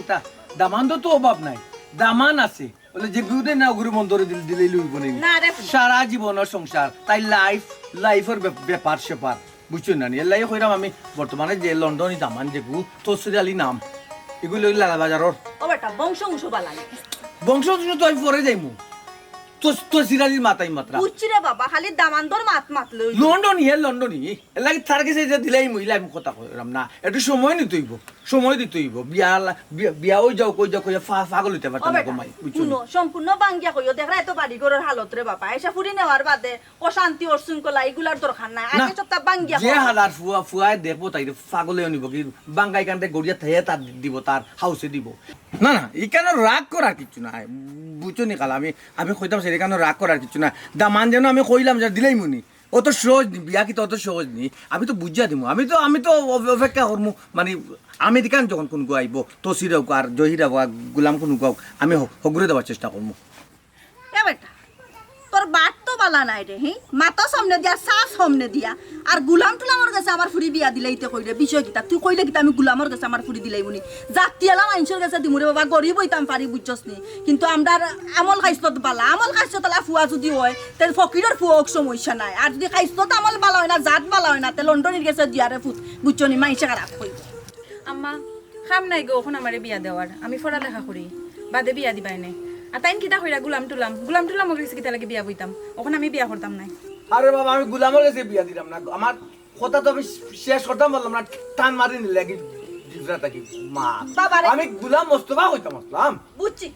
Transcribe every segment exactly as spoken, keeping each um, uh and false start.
তা দামান্দর তো অভাব নাই, দামান আছে। বলে যে গুদে না গুরু মন ধরে দিল, দিলেই লইব নি। না রে। সারা জীবনর সংসার, তাই লাইফ, লাইফর ব্যাপ-, ব্যাপার স্যাপার, বুঝছো না নি? এর লাগি কইরাম আমি বর্তমানে যে লন্ডনি দামান যেগু, তসির আলী নাম, এগুলো ওই লালা বাজারর। ও বেটা, বংশ উংশ বালা নাই। বংশ উংশ তো আমি পরে যাইমু। তস-, তসির আলীর মাথায় মাত্রা। বুঝছি রে বাবা, খালি দামান্দর মাত মাতলে অইব। লন্ডনি, হে লন্ডনি। এর লাগি তার গেছে যে দিলাই মহিলা আমি কথা কইরাম না। একটু সময় নিতে অইব, সময় দিতে অইব। বিয়া লা-, বিয়া, বিয়া ওই যাও, কই যাও, কই যাও, ফা-, পাগল হইতে পারতাম না, কমাই, বুঝছো নি? শুনো, সম্পূর্ণ বাঙ্গিয়া কইও, দেখরায় তো বাড়ি ঘরর হালত রে বাবা। এসা ফুরি নেওয়ার বাদে অশান্তি, অশৃঙ্খলা, এগুলার দরকার নাই। আগে না, সবটা বাঙ্গিয়া যে কও। হালার ফুয়া, ফুয়ায় দেখবো তাই রে, পাগলে নিব কি, বাঙ্গাই কান্দে গড়িয়া থাইয়া তার দিব, তার হাউসে দিব। না, না, এখানে রাগ করার কিচ্ছু নাই, বুঝছো নি কালা? আমি, আমি কইতাম সেটা এখানে রাগ করার কিচ্ছু না। দামান যেন আমি কইলাম যে দিলাই মুনি, অত সহজ নি, বিয়া কিতা অত সহজ নি? আমি তো বুঝিয়া দিমু, আমি তো, আমি তো অপে-, অপেক্ষা করমু, মানে আমেরিকান যখন কোন গো আইব, তসির হোক আর জহির হোক আর গুলাম কোন গো হোক, আমি হ-, হগুরে দেওয়ার চেষ্টা করমু। এ বেটা, তোর বাট তো বালা নাই রে, হি? মাথা সামনে দিয়া, সা সামনে দিয়া। আর গুলাম টুলামর গেছে আমার ফুরি বিয়া দিলাইতে কইরে, বিষয় কিতা? তুই কইলে কিতা আমি গুলামর গেছে আমার ফুরি দিলাই বুনি? জাতিয়ালা মাইনষর গেছে দিমুরে বাবা, গরিব অইতাম পারি, বুঝছস নি? কিন্তু আমরার আমল খাইছলত বালা, আমল খাইছলত বালা ফুয়া যদি অয়, তে ফকিরর ফুয়া হোক সমস্যা নাই। আর যদি খাইছলত আমল বালা অয় না, জাত বালা অয় না, তে লন্ডনির গেছে দিয়ারে ফুত, বুঝছো নি? মাইনষে খারাপ কইব। আম্মা, কাম নাই গো, অখন আমারে বিয়া দেওয়ার, আমি পড়ালেখা করি, বাদে বিয়া দিবায় নে। আর তাইন কিতা কইরা গুলাম টুলাম, গুলাম টুলামর গেছে কিতা লাগি বিয়া বইতাম, অখন আমি বিয়া করতাম নায়। আরে বাবা, আমি গুলামর গেছে বিয়া দিরাম না, আমার কথা তো আমি শেষ করতাম পারলাম না, টান মারি নিলে কি জিভরা থাকি মা। বাবা রে। আমি গুলাম মোস্তফা কইতাম আসলাম। বুঝছি।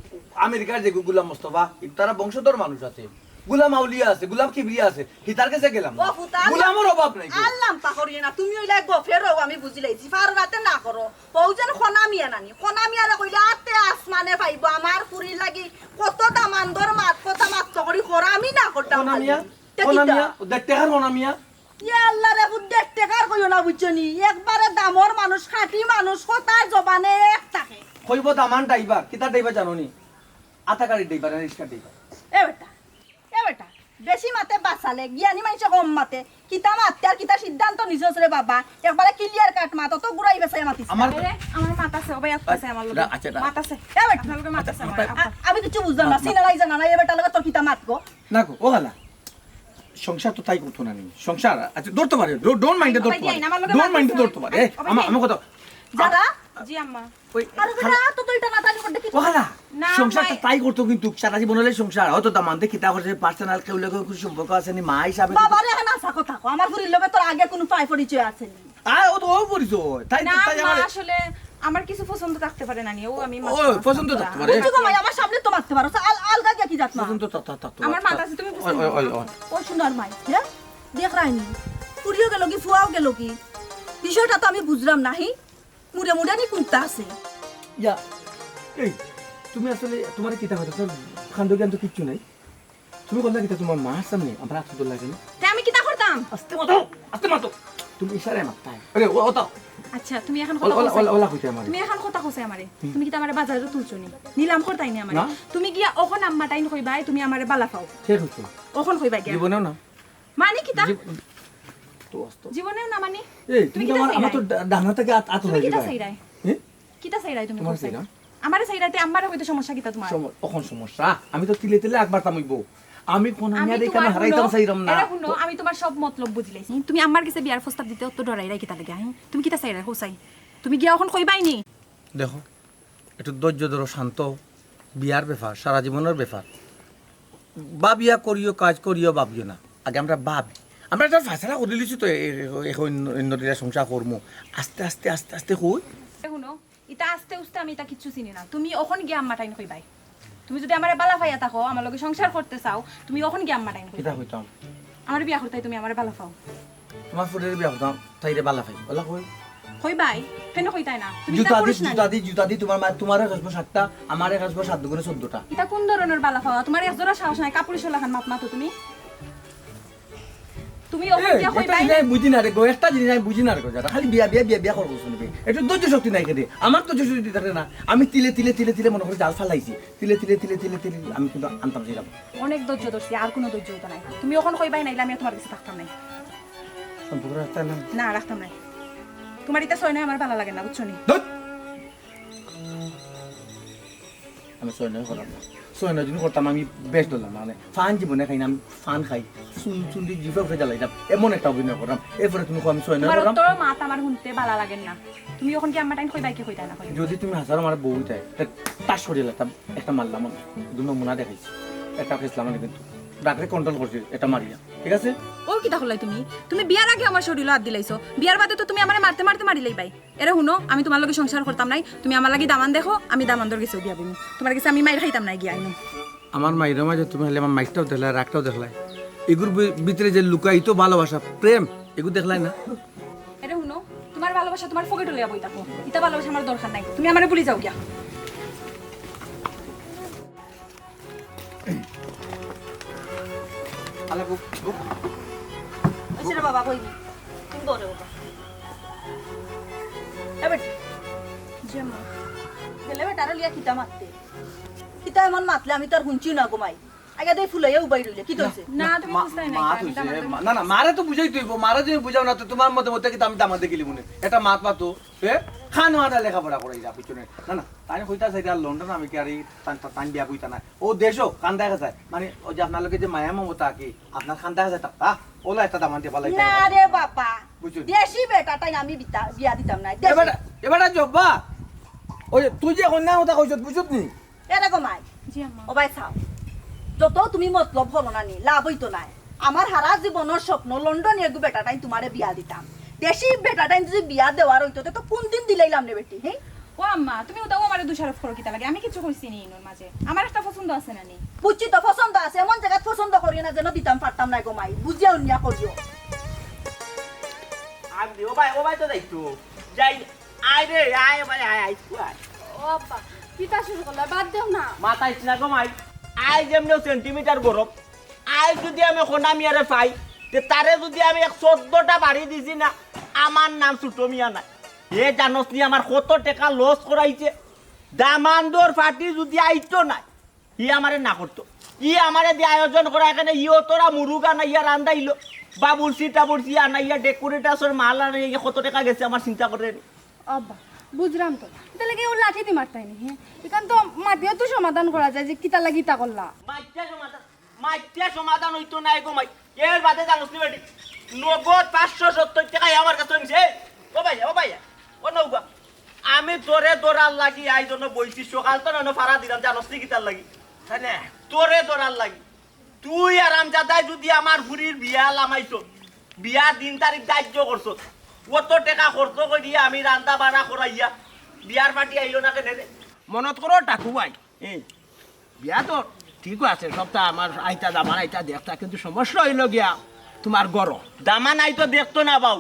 আমেরিকার যে গুলাম মোস্তফা, তারা বংশধর মানুষ আছে, গুলাম আউলিয়া আছে, গুলাম কিবরিয়া আছে, হিতার গেছে গেলাম না। ও ফুতা, আমি গুলামর অভাব নাই গো। আল্লাম পাকরিয়ে না, তুমি অইলা গফের অও, আমি বুঝিলাইছি, ফারো রাতে না করো। অউ যেন খনা মিয়া নানি, খনা মিয়ারে কইলে আতে আসমানে পাইব, আমার ফুরির লাগি কত দামান্দর মাত, কথা মাত করি করা, আমি না করতাম খনা খালি। মিয়া, তে খনা কিতা? মিয়া, ও দেড় টেকার খনা মিয়া। ইয়া আল্লাহ রে, ফুত দেড় টেকার কইও না, বুঝছো নি? একবারে দামর মানুষ, খাঁটি মানুষ, কথা জবানে এক থাকে। কইব দামান ড্রাইভার, কিতা ড্রাইভার জানো নি? আটা গাড়ির ড্রাইভার, না রিক্সা ড্রাইভার। এ বেটা, এ বেটা, বেশি মাতে বাঁচালে, জ্ঞানী মাইনষে কম মাতে। কিতা মাততে আর কিতা সিদ্ধান্ত নিছস রে বাবা? একবারে ক্লিয়ার কাট মাত, অত ঘুরাই পেচাইয়া মাতিস না। আমার আরে, আমার মাত আছে, ও ভাই, আছে আমার লগে। আচ্ছা, না। মাত আছে। এ বেটা, আপনার লগে মাত আছে আমার। আ-, আমি কিচ্ছু বুঝলাম না, মাত, মাত। সিনারাই জানা নাই, এ বেটার লগে তোর কিতা মাত গো? না গো, ও হালা। সংসার তো তাই করতো না নি। সংসার, আচ্ছা, ধরতে পারে। ডো-, don't mind এ ও ভাই, ধরতে পারে। যাই না, আমার লগে Don't মাত mind এ আছে। ধরতে পারে। এ, ও ভাই, আমার, যাই। আমার কথা। যারা? জি, আম্মা। ওই, আরে খালা, বেটা, তো দুইটা না তালি করতে কি ও খালা, না, সংসার তো ভাই। তাই করতো কিন্তু সারা জীবন হইলে সংসার। হয়তো দামান্দে কিতা করছে, personal কেউ লগে কোনো সম্পর্ক আছে নি, মা হিসাবে বাবা রে, এখন আসা কথা কো। আমার ফুরির লগে তোর আগে কোনো পায় পরিচয় আছে নি? আ, ও তো ও পরিচয়। তাই তো, না, তাই মা, আমার আসলে আমার কিছু পছন্দ থাকতে পারে নানি, ও আমি ও, মাততে পারতাম পছন্দ না। থাকতে পারে। বুঝছো গো মাই, আমার সামনে তো মাততে পারো। আল-, আলগা গিয়া কি জাত মা? পছন্দ থাক-, থাক-, থাকতে ওই, পারে। ওই, ওই, ওই। ও সুন্দর মাই, হ্যাঁ? দেখ রাইনি। ফুরিও গেল কি, ফুয়াও গেল কি? বিষয়টা তো আমি বুঝলাম না, হি? মুড়ে মুড়ে নি কুন্তা আছে। ইয়া, এই, তুমি আসলে, তোমারে কিতা কথা, তোর কাণ্ড জ্ঞান তো কিচ্ছু নাই। তুমি কইলা কিতা তোমার মার সামনে আমার আত ধরলা কেনে? তে আমি কিতা করতাম? আস্তে মাতো, আস্তে মাতো। তুমি ইশারায় মাততায়। আরে, ও, ওটা। আচ্ছা, তুমি এখন ওলা, কথা ওলা, কইছাই। ওলা, ওলা কইতে আমারে। তুমি এখন কথা কইছাই আমারে। হুম। তুমি কিতা আমারে বাজারো তুলছো নি? নিলাম করতায় নি আমারে? না। তুমি গিয়া অখন আম্মা তাইন কইবায়, তুমি আমারে বালা পাও। কে কইছে? অখন কইবায় গিয়া। জীবনেও না। মানে কিতা? জীব-, তো আস্তে। জীবনেও না মানে? এই, তুমি তুমি তো কিতা আমার, আমার তো চাইরায়? ডা-, ডানা থেকে আত, আত তুমি হয়ে কিতা যাবে। চাইরায়? হ্যাঁ? কিতা চাইরায় তুমি তোমার খুব চাই? চাইরায়? আমারে চাইরায় তে আম্মারে কইতে সমস্যা কিতা তোমার? সম-, অখন সমস্যা। আমি তো তিলে তিলে একবার তামুইবো। আমি কোন আমি মিয়ারে এখানে তোমার হারাইতাম হুনো, চাইরাম না। এরা হুনো, তো আমি তোমার সব মতলব বুঝিলাইছি। তুমি আম্মার গেছে বিয়ার প্রস্তাব দিতে অত ডরাইরায় কিতা লাগি, হ্যাঁ? তুমি কিতা চাইরায়, কও চাই? তুমি গিয়া অখন কইবায় নি? দেখো, একটু ধৈর্য ধরো, শান্ত। বিয়ার ব্যাপার, সারা জীবনর ব্যাপার। ভাবিয়া করিও কাজ, করিও ভাবিও না। আগে আমরা ভাবি। আমরা একটা ফয়সালা করি লিছি তো, এ-, এ-, এখন অন্য দিলা সংসার করমু। আস্তে আস্তে, আস্তে আস্তে কই। এ হুনো, ইতা আস্তে উস্তে আমি ইতা কিচ্ছু চিনি না। তুমি অখন গিয়া আম্মা তাইন কইবায়। তুমি যদি আমারে বালা পাইয়া থাকো, আমার লগে সংসার করতে চাও, তুমি অখন গিয়া আম্মা তাইন কইবায়। কিতা কইতাম? আমারে বিয়া করতায় তুমি আমারে বালা পাও। তোমার ফুরির বিয়া করতাম, তাইরে বালা পাই। ওলা কই? কইবায়? কেনে কইতায় না? তুমি জুতা দি, জুতা দি, জুতা দি, তোমার মা, তোমারে এক আসবো সাতটা, আমারে এক আসবো সাত দুগুণে চোদ্দটা। ইতা কোন ধরনর বালা পাওয়া? তোমার এক জোড়া সাহস নাই, কাপুরুষ লাখান মাত মাতো তুমি। তুমি অখন গিয়া কইবায়? একটা জিনিস আমি বুঝি না রে গো, একটা জিনিস আমি বুঝি না রে গো, যারা খালি বিয়া, বিয়া, বিয়া, বিয়া করবো শুনবে। একটু ধৈর্য শক্তি নাই কেনে? আমার ধৈর্য শক্তি থাকে না। আমি তিলে, তিলে, তিলে, তিলে মনে করি জাল ফালাইছি। তিলে, তিলে, তিলে, তিলে, তিলে আমি কিন্তু আনতাম চাইলাম। অনেক ধৈর্য ধরছি, আর কোনো ধৈর্য হইতো নাই। তুমি অখন কইবায় নাইলে আমি আর তোমার গেছে থাকতাম নায়। সম্পর্ক রাখতে না? না, রাখতাম নায়। তোমার ইতা সয় নয়, আমার বালা লাগে না, বুঝছো নি? ধুৎ! আমি ছয় নয় করতাম না। ছয় নয় যদি করতাম, আমি বেশ ধরলাম না। মানে, ফান জীবনে খাই না, আমি ফান খাই। চুল, চুল দিয়ে জিভে উঠে জ্বালাইতাম। এমন একটা অভিনয় করতাম। এরপরে তুমি কও আমি ছয় নয় তোমার করলাম। তোর মাত আমার শুনতে ভালা লাগে না। তুমি এখন কি আমার টাইম কইবা কি কইতা না কইবা? যদি তুমি হাজারো আমার বউ চাই, তা তাস করিয়া লাগতাম, একটা মারলাম আমি। দুই নমুনা দেখাইছি। একটা খেসলাম আমি কিন্তু। ডাকরে কন্ট্রোল করছি, এটা মারিয়া। ঠিক আছে? ও কিতা করলাই তুমি? তুমি বিয়ার আগে আমার শরীরও হাত দিলাইছো। বিয়ার বাদে তো তুমি আমারে মারতে মারতে মারিলাইবাই। এরে হুনো, আমি তোমার লগে সংসার করতাম নায়। তুমি আমার লাগি দামান দেখো, আমি দামান্দর গেছে বিয়া বইমু। তোমার গেছে আমি মাইর খাইতাম নায় গিয়া আইমু। আমার মাইরর মাঝে তুমি খালি আমার মাইরটাও দেখলায়, রাগটাও দেখলায়। এগুর ভি-, ভিতরে যে লুকায়িত ভালোবাসা, প্রেম, এগু দেখলায় না? এরে হুনো, তোমার ভালোবাসা তোমার পকেটো লইয়া বই থাকো। ইতা ভালোবাসা আমার দরকার নাই। তুমি আমারে ভুলি যাও গিয়া। আলে বুক, বুক। ওই রে বাবা, কই নি? তুমি বলো বাবা। এ বেটি। জি আম্মা। গেলে বেটারে লিয়া কিতা মারতে? কিতা এমন মাতলে আমি তো আর হুনছি না গো মাই। আগে দে ফুলাইয়া উবাই রইলে, কিতা অইছে? না, তুমি মা-, বুঝতায় না, মাত এটা আমি অইছে, দামান্দর মা-, না, না, মারে তো বুঝাইতে অইবো, মারে যদি বুঝাও না তো তোমার মতে মতে কিতা আমি দামান্দে গেলি মনে। এটা মাত মাতো, এ? খানো আনা লেখাপড়া করাই যা পিছনে। না, না, তাই কইতা চাই আর লন্ডন আমি কি আর এই তান, তান, তান বিয়া কইতা না। ও দেশও কান্দা গেছে, মানে, ওই যে আপনার লগে যে মায়া মমতা কি, আপনার কান্দা গেছে তা, হ্যাঁ? ওলা একটা দামান দিয়ে পালাই না রে বাবা, বুঝছো? দেশি বেটা তাই আমি বিতা-, বিয়া দিতাম না, দেশি। এবারে, এবারে জব্বা, ওই যে তুই যে কন্যা কথা কইছত, বুঝছত নি? এরে গো মাই। জি আম্মা। ও ভাই চাও, যত তুমি মতলব হলো না নি, লাভ অইতো নায়। আমার হারা জীবনর স্বপ্ন লন্ডনি এগু বেটাটাইন তোমারে বিয়া দিতাম। দেশি বেটাটাইন যদি বিয়া দেওয়ার অইতো, তে তো কোন দিন দিলাইলাম নে বেটি, হে? ও আম্মা, তুমি ওটাও আমারে দোষারোপ করো কিতা লাগি? আমি কিছু কইছি নি ইনোর মাঝে। আমার একটা পছন্দ আছে না নি? বুঝছি তো পছন্দ আছে, এমন জায়গাত পছন্দ করি না যেন দিতাম পারতাম না গো মাই। বুঝিয়া উনিয়া করিও। আমি দি, ও ভাই, ও ভাই তো যাইতো। যাই, আয় রে, আয় ভাই, আয়, আয়, একটু আয়। ও আব্বা, কিতা শুরু করলা? বাদ দেও না। মাতাইস না গো মাই। আয় যেমনে সেন্টিমিটার গরম। আয় যদি আমি কোনা মিয়ারে পাই, তে তারে যদি আমি এক চোদ্দটা বাড়ি দিছি না, আমার নাম ছোট মিয়া নায়। এ জানোস নি আমার কত টেকা লস করাইছে? দামান্দর পার্টি যদি আইতো নায়, ই আমারে না করতো। ই আমারে দি আয়োজন করা এখানে, ই অতরা মুরুগ আনাইয়া রান্দাইলো, বাবুর্চি টাবুর্চি আনাইয়া, ডেকোরেটার্সর মাল আনাইয়া, কত টেকা গেছে আমার চিন্তা করে নি। আব্বা, বুঝলাম তো। তাহলে কি ওর লাঠি দি মারতাই নি, হ্যাঁ? এখান তো মাতিও তো সমাধান করা যায় যে কিতা লাগি তা করলা। মাইতে সমাধান, মাইতে সমাধান অইতো নায় গো মাই। এর বাদে জানোস নি বেটি, নগদ পাঁচশো সত্তর টেকা আমার কাছে নিছে। এই, ও ভাইয়া, ও ভাইয়া, ও নৌকা, আমি তোরে ধরার লাগি আইজ অনো বইছি, সকাল তো নয় ফাড়া দিলাম, জানোস নি কিতার লাগি? কেনে? তোরে ধরার লাগি। তুই আরামজাদায় যদি আমার ফুরির বিয়া লামাইছত, বিয়ার দিন তারিখ ধার্য করছত, অত টেকা খরচ করিয়া আমি রান্দা বাড়া করাইয়া বিয়ার পার্টি আইলো না কেনে রে? মনত করো টাকু ভাই, এই, বিয়া তো ঠিক আছে, সবটা আমার আইতা দামান আইতা দেখতা, কিন্তু সমস্যা অইলো গিয়া তোমার ঘরো। দামান আইতো দেখতো না বাউ,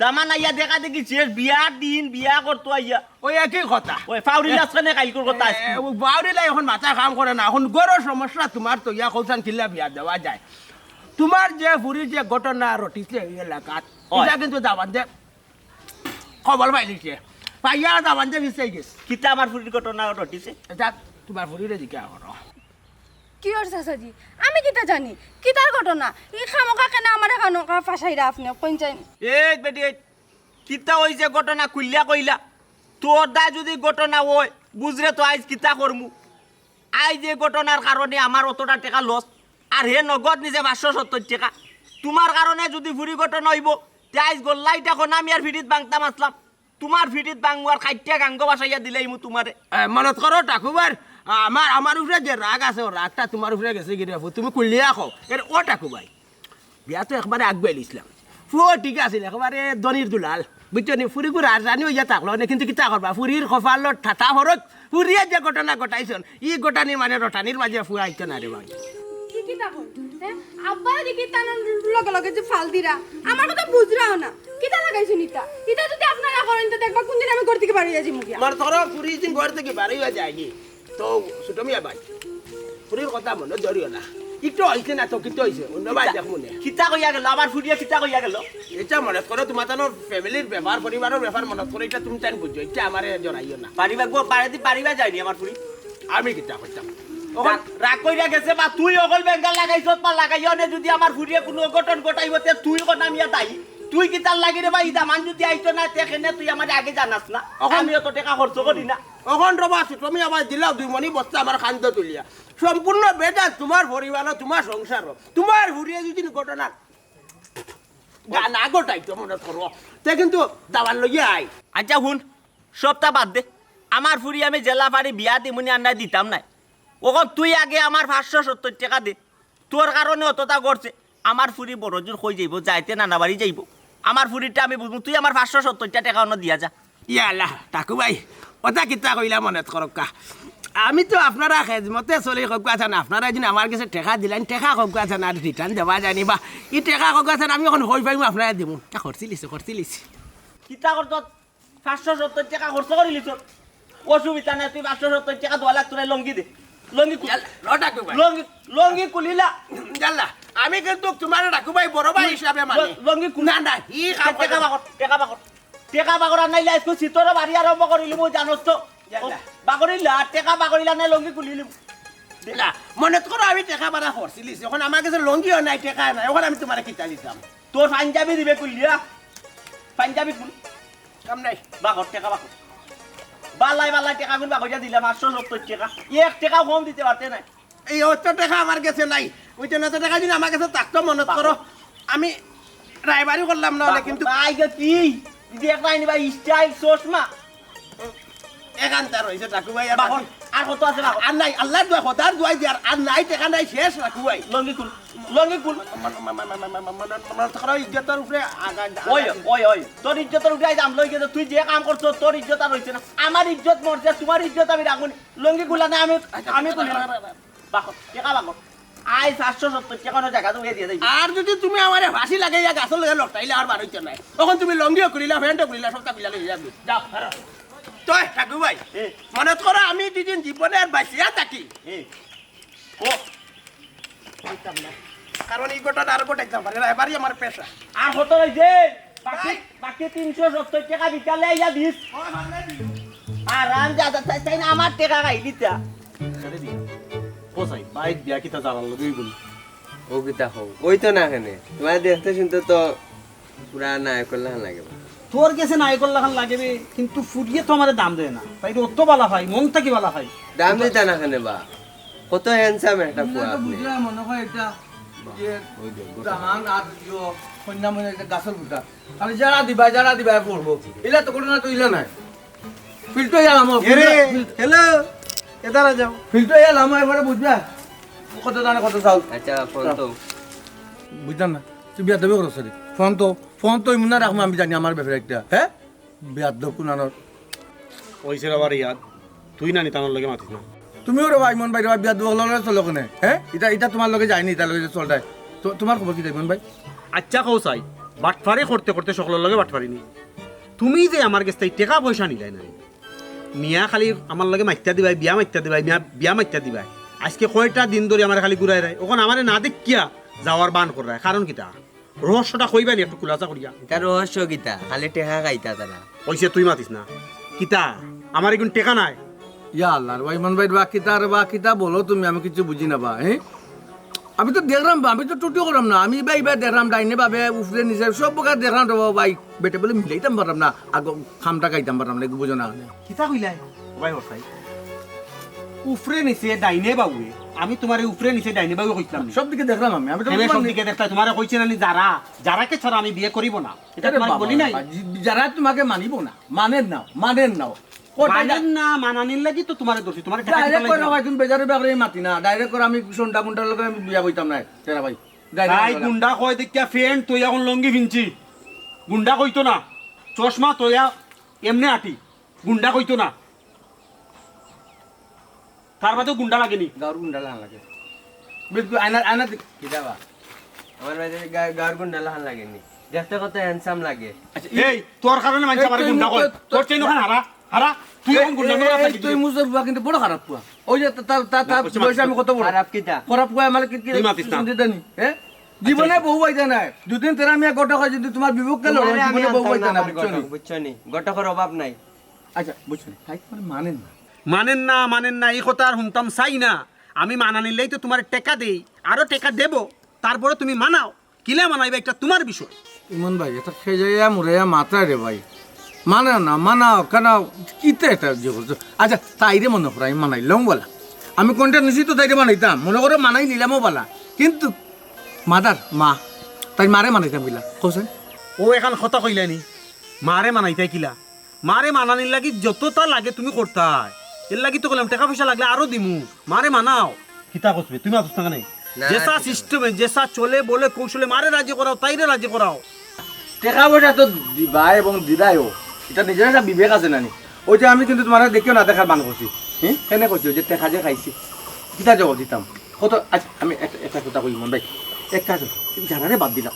দামান আইয়া দেখা দেখি শেষ বিয়ার দিন বিয়া করতো আইয়া। ওই একই কথা। ওই ফাউরি লাসখানে কাইলকুর কথা আছে। এ, ও ফাউরি লাই এখন মাথা কাম করে না, এখন ঘরো সমস্যা তোমার তো ইয়া কৌশান কিল্লা বিয়া দেওয়া যায়। তোমার যে ফুরি যে ঘটনা রটিছে এই এলাকাত, ওই। এটা কিন্তু দামান দে খবর পাইলিছে। পাইয়া দামান দে পিছাই গেছে। কিতা আমার ফুরির ঘটনা রটিছে? এটা তোমার ফুরিরে জিজ্ঞাসা করো। কি ওর চাচাজি? আমি কিতা জানি? কিতার ঘটনা? ই খামোকা কেনে আমারে খামোকা ফাঁসাইরা আপনে? কইন চাইন। এই বেটি, এই কিতা অইছে ঘটনা খুলিয়া কইলা? তোর দায় যদি ঘটনা অয়, বুঝরে তো আইজ কিতা করমু। আইজ যে ঘটনার কারণে আমার অতটা টেকা লস, আর হে নগদ নিছে পাঁচশো সত্তর টেকা। তোমার কারণে যদি ফুরি ঘটনা অইবো, তে আইজ গল্লা ইটা কনা মিয়ার ফিটিত ভাঙতাম আসলাম। তোমার ফিটিত ভাঙমু আর খাইট্টা গাঙ্গো বাসাইয়া দিলাইমু তোমারে। এ, মনত করো ঠাকুবার, আমার, আমার উপরে যে রাগ আছে, ও রাগটা তোমার উপরে গেছে গিরে বাপু, তুমি কুলিয়া কও। এর ও ঠাকুবাই, বিয়া তো একবারে আগুয়াইলিছলাম। ফুয়া ঠিক আছিল, একেবারে ধনির দুলাল। বুঝছো নি, ফুরিগু রাজরানী অইয়া থাকলো নে, কিন্তু কিতা করবা, ফুরির কপালো ঠাটা ফরক, ফুরিয়ে যে ঘটনা ঘটাইছন, ই ঘটানি মানে রটানির মাঝে ফুয়া আইতো না রে ভাই। ই কিতা কয়? হ্যাঁ? আব্বারে দেখি তান লগে লগে যে ফাল দিরা, আমার কথা বুঝরাও না। কিতা লাগাইছন ইতা? ইতা যদি আপনারা করেন তো দেখবা কোনদিন আমি ঘর থেকে বাড়ি যাই মুখিয়া। আমার তোরা ফুরি দিন ঘর থেকে বাড়ি যায়নি। তো ছোট মিয়া ভাই, ফুরির কথা মনে ধরিও না। ইটো অইছে না তো কিতা অইছে? অন্য ভাই দেখ মনে। কিতা কইয়া গেল? আমার ফুরিয়ে কিতা কইয়া গেল? এটা মনে করো তোমার তানোর ফ্যামিলির ব্যাপার, পরিবারের ব্যাপার মনে করো, এটা তুমি তাই বুঝো, এটা আমারে জড়াইও না। পারিবা গো, পারে দি পারিবা যায়নি আমার ফুরি। আমি কিতা করতাম? অখন রাগ, রাগ কইরা গেছে বা তুই অকল বেঙ্গাল লাগাইছত বা লাগাইও নে, যদি আমার ফুরিয়ে কোনো অঘটন ঘটাইব তে তুই কোন আমি আর দায়ী। তুই কিতার লাগি রে বা, ই দামান যুদি আইতো না, তে কেনে তুই আমারে আগে জানাস না? অখন আমি অত টেকা খরচ করি না। অখন রবা, তুমি আবার দিলাও দুই মনি বস্তা আমার কান্দো তুলিয়া। সম্পূর্ণ বেজাত তুমার পরিবার, তুমার সংসার, তুমার ফুরিয়ে যুদি ঘটনা গা-, না ঘটাইতো মনে করো, তে কিন্তু দামান লইয়া আই। আচ্ছা হুন, সবটা বাদ দে। আমার ফুরি আমি যেলা পারি বিয়া দিমুনি, আর নায় দিতাম নায়। অখন তুই আগে আমার পাঁচশো সত্তইর টেকা দে। তোর কারণে অততা ঘটছে। আমার ফুরি বড় জোর কই যাইবো, যাইতে নানা বাড়ি যাইবো। আমার ফুরিটা আমি বুঝমু, তুই আমার পাঁচশো সত্তইরটা টেকা অনো দিয়া যা। ইয়া আল্লাহ, টাকু ভাই, অতা কিতা কইলা মনে করক্কা। আমি তো আপনারা খেজমতে চলি কউক্কা চান, আপনারা এদিন আমার গেছে টেকা দিলাইন, টেকা কউক্কা চান আর return দেওয়া যায়নি বা। ই টেকা কউক্কা চান, আমি অখন কই পাইমু আপনারা দিমু। তা খরচি লিছি, খরচি লিছি। কিতা করতো? পাঁচশো সত্তইর টেকা খরচ করি লিছ। অসুবিধা নাই, তুই পাঁচশো সত্তইর টেকা দেওয়া লাগতো না, লুঙ্গি দে। লুঙ্গি খুল। ইয়াল্লা, ল টাকু ভাই। লুঙ্গি, লুঙ্গি খুলিলা। ইয়াল্লা, আমি কিন্তু তুমারে টাকু ভাই, বড় ভাই ল-, হিসাবে মানি। ল-, লুঙ্গি খুল। না, না, ই কাম টেকা করে। বাকর, টেকা বাকর। টেকা বাকর আর নাইলে আইজকু সিতরে বাড়ি আরম্ভ করিলিমু, জানোস তো। ইয়াল্লা। বাকরিলা, টেকা বাকরিলা নাই, লুঙ্গি খুলিলিমু। না, মনে করো আমি টেকা বাড়া খরচি লিছি, অখন আমার গেছে লুঙ্গিও নাই, টেকা নাই, অখন আমি তুমারে কিতা দিতাম? তোর পাঞ্জাবি দিবে খুলিয়া, পাঞ্জাবি খুল। কাম নাই। বাকর, টেকা বাকর। বালাই বালাই টেকা গুন বাকরিয়া দিলাম, পাঁচশো সত্তইর টেকা। এক টেকাও কম দিতে পারতে নাই। এই অত টেকা আমার গেছে নাই। ওই জন্য অত টেকা যদি আমার গেছে থাকতো, মনে করো, আমি রায়বারি করলাম না হলে বাকর, কিন্তু ভাই গো কি? যদি একটা আইনি ভাই style চশমা। এখান তার হইছে টাকু ভাই, আর বাকর, বাকি আর কত আছে বাকর? আর নাই, আল্লাহর দোয়া, খোদার দোয়াই দিয়ার, আর নাই, টেকা নাই, শেষ টাকু ভাই। লুঙ্গি খুল, লুঙ্গি খুল। মনে, মনে, মনে, মনে, মনে, মনে, মনে করো ইজ্জতর উপরে আঘাত, ওই, আঘাত। ওই, ওই, তোর ইজ্জতর উপরে আইজ আমলো গেছে, তুই যে কাম করছস, তোর ইজ্জত আর রইছে না। আমার ইজ্জত মরছে, তুমার ইজ্জত আমি রাখমু নি। লুঙ্গি খুলা না, আমি, আচ্ছা, আমি আচ্ছা, খুলি না। আচ্ছা, আচ্ছা। বাকর, টেকা বাকর। আইজ পাঁচশো সত্তইর টেকা অনো জাগা তুমি দিয়া যাইবে। আর যদি তুমি আমারে ফাঁসি লাগাইয়া গাছর লগে লটকাইলে আর বার হইতে নাই। তখন তুমি লুঙ্গিও খুলিলা, প্যান্টও খুলিলা, সবটা খুলিলা লইয়া যাবে। যাও, হারো। তো, টাকু ভাই, এ। মনে করো আমি দুদিন জীবনে আর বাঁচিয়া থাকি। এ। ও। কারণ এই ঘটনা আর ঘটাইতাম পারে না, এবারই আমার পেশা। আর কত রইছে? বাকি, ভাই। বাকি তিনশো সত্তইর টেকা বিকালে আইয়া দিস। ও, ভাই, ভাই, দিন। আরাম যা, যা, তাই, তাই না আমার টেকা খাইলি তা। আরে দিন। ও সাই, বাইক দিয়া কিতা জানার লগে অইবো নি? ও কিতা কও? ওই তো না কেনে। তুমারে দেখতে শুনতে তো পুরা নায়কর লাখান লাগে বা। তোর গেছে নায়কর লাখান লাগে বে, কিন্তু ফুরিয়ে তো আমারে দাম দেয় না। তাই তো অত বালা পাই, মন থাকি বালা পাই। দাম দিতা না কেনে বা? কত handsome একটা ফুয়া আপনি। বুঝলাম, মনে হয় এটা যে ওই যে গোটা। জাহান আর ইয়ো কন্যা মনে হয় এটা গাছর ফুটা। খালি যারা দিবায়, যারা দিবায় পড়বো। ইলা তো ঘটনা তো ইলা নাই। ফিল্টো ইয়া লামো, এরে, ফিল্টো, ফিল্টো। হ্যালো, এদারা যাও। ফিল্টো ইয়া লামো, এবারে বুঝবা। কত দানে কত চাও? আচ্ছা, ফোন তো। বুঝলাম না। তুই বিয়াদবি করস রে। ফোন তো, ফোন তো ইমুনা রাখমু আমি জানি আমার ব্যাপারে একটা। হ্যাঁ? বিয়াদব কুনানোর। ওই সে আবার ইয়াদ। তুই না নি তানোর লগে মাতিস না। তুমিও রে ভাই, মন ভাই রে ভাই, বিয়াদব হকলর লগে চলো কেনে? হ্যাঁ? ইটা, ইটা তুমার লগে যায়নি, ইটার লগে যে চলতায়। তো, তুমার খবর কিতা মন ভাই? আচ্ছা কও চাই, বাটফারি করতে করতে সকলর লগে বাটফারি নি। তুমি যে আমার গেছ থাকি টেকা পয়সা নিলায় না, মিয়া খালি আমার লগে মাতিয়া দিবায়, বিয়া মাতিয়া দিবায়, মিয়া বিয়া মাতিয়া দিবায়। আইজকে কয়টা দিন ধরি আমারে খালি ঘুরাইরায়। অখন আমারে না দেখিয়া যাওয়ার বান কররায়। কারণ কিতা? রহস্যটা কইবা নি একটু খুলাসা করিয়া? ইটা রহস্য কিতা? খালি টেকা খাইতা তারা। কইছে তুই মাতিস না। কিতা? আমার ইগুন টেকা নাই। ইয়া আল্লাহ রে, ইমন ভাই, বা কিতা রে, বা কিতা বলো তুমি? আমি কিচ্ছু বুঝি না বা, হ্যাঁ? আমি তো দেখরাম বা, আমি তো টুটি করলাম না। আমি ইবায় ইবায় দেখরাম, ডাইনে বামে, উপরে নিচে, সব প্রকার দেখরাম রে বা ভাই। বেটা বলে মিলাইতাম পারলাম না, আগে খামটা খাইতাম পারলাম না, বুঝো না। কিতা কইলায়? ও ভাই, ও ভাই। উপরে নিচে ডাইনে বাউয়ে, আমি তুমারে উপরে নিচে ডাইনে বাউয়ে কইছিলাম নি? সব দিকে দেখলাম আমি, আমি তো কেনে বুঝলাম সব না। দিকে দেখতায়? তুমারে কইছি না নি, যারা, যারাকে ছাড়া আমি বিয়া করিব না, ইটা আরে তুমারে বাবা, বলি নাই? বাবা, জি-, যারা তুমাকে মানিব না, মানের না, মানের না। কটাই মানের না, মানানির লাগি তো তুমারে ধরছি, তুমারে ঠেকাই দিতে direct করে লাগি। ভাই, তুমি বেজার বেজার করে মাতি না, direct করে আমি সন্ধ্যা গুন্ডার লগে আমি বিয়া বইতাম না, তেরা ভাই। Direct তাই করে। গুন্ডা কয় দেখিয়া প্যান্ট তো অখন লুঙ্গি ফিনছি, গুন্ডা কইতো না, চশমা তো এমনে আটি, গুন্ডা কইতো না। তার বাদেও গুন্ডা লাগেনি। গাউর গুন্ডা লাখান লাগে। বিলকুল আয়না, আয়না দেখ। কিতা বা? আমার বাড়িতে গা-, গাউর গুন্ডা লাখান লাগেনি। দেখতে কত handsome লাগে। আচ্ছা, এই, তোর কারণে মানুষ এই আমারে তুই গুন্ডা কয়। মুখ-, তোর চেইন অখান হারা, হারা। তুই এই, অখন গুন্ডা এই, নড়া এই, থাকি তুই দিবি। মুজর ফুয়া কিন্তু বড় খারাপ ফুয়া। ওই যে তা-, তা-, তা-, তা-, না, কইছে বয়সে আমি কত বড়? খারাপ কিতা? খারাপ ফুয়া আমার কি, কি তুই মাতিস না। শুনতে দেনি? হ্যাঁ? আচ্ছা, জীবনে আচ্ছা। বউ পাইতা নাই। দুদিন তেরা মিয়া ঘটক হয় যদি তুমার বিপক্ষে লড়ো, তোমারে আমি জীবনে বউ আনতাম পাইতা না, না আমার বুঝছো নি? ঘটক, বুঝছো নি? ঘটকর অভাব নাই। আচ্ছা, বুঝছো নি? তাই তুমার মানেন না। মানেন না, মানেন না, ই কথা আর হুনতাম চাই না। আমি মানানির লাগি তো তুমারে টেকা দেই, আরো টেকা দেব, তারপরে তুমি মানাও। কিলা মানাইবা, ইটা তুমার বিষয়। ইমন ভাই, এটা খেজাইয়া মুড়াইয়া মাথায় রে ভাই। মানা না, মানাও, কানাও, কিতা এটা যে করছো? আচ্ছা, তাইরে মনে করো আমি মানাইলাম বলা। আমি কোনটা নিছি তো তাইরে মানাইতাম, মনে করো মানাই নিলামও বলা। কিন্তু মাদার, মা, তাই মারে মানাইতাম কিলা, কওছেন? ও এখান কথা কইলানি, মারে মানাইতাই কিলা? মারে মানানির লাগি যতটা লাগে তুমি করতায়। এর লাগি তো কইলাম, টেকা পয়সা লাগলে আরো দিমু। মারে মানাও। কিতা করবে? তুমি মাতছ না কেনে? না, যেসা ঠিক আছে। সিস্টেমে, যেসা চলে বলে কৌশলে মারে রাজি করাও, তাইরে রাজি করাও। টেকা পয়সা তো দিবা এবং দিলাইও। এটা নিজের একটা বিবেক আছে নানি? ওই যে আমি কিন্তু তোমার দেখিও না দেখার বান করছি। হ্যাঁ? কেনে করছি? ওই যে টেকা যে খাইছি। কিতা জবাব দিতাম? কত, আচ্ছা, আমি একটা, একটা কথা কই মন ভাই। একটা কথা, তুমি জানারে বাদ দিলাম।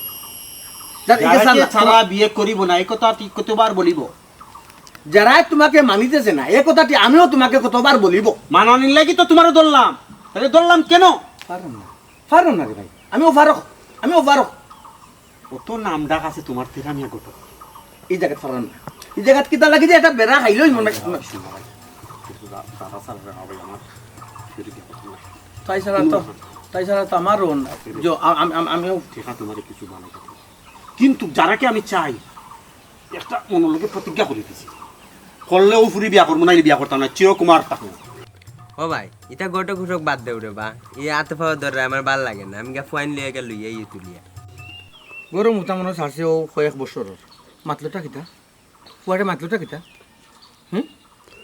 যার একে যারা সার কি না, ছাড়া বিয়ে করিব না, এই কথা ঠিক কতবার বলিব? যারা তোমাকে মানিতেছে না, এ কথাটি আমিও তোমাকে কতবার বলিব। মানানির লাগি তো তোমারে ধরলাম, তাহলে ধরলাম কেন? পারো না, পারো না রে ভাই, আমিও পারো, আমিও পারো। অত নাম ডাক আছে তোমার তেরা মিয়া ঘটক। এই জায়গাত পারো না, এই জায়গাত কিতা লাগি যে এটা বেড়া খাইলো মনে হয়। তাই ছাড়া তো, তাই ছাড়া তো আমারও না। যে আ-, আম-, আম-, আমিও টেকা তোমারে কিছু বানাই দিতে। কিন্তু যারাকে আমি চাই, একটা মনর লগে প্রতিজ্ঞা করি দিছি, করলে ও ফুরি বিয়া করবো, নাইলে বিয়া করতাম না, চিরকুমার থাকবো। ও ভাই, ইতা ঘটক ঘটক বাদ দেও রে বা, ই আতে ফাও ধরে আমার ভালা লাগে না, আমি গিয়া ফুয়াইন লইয়া গিয়া লইয়া ইয়ে তুলিয়া। গরম উতা মনে ছাড়ছে ও কয়েক বছর, মাতলটা কিতা? ফুয়ারে মাতলটা কিতা? হুম?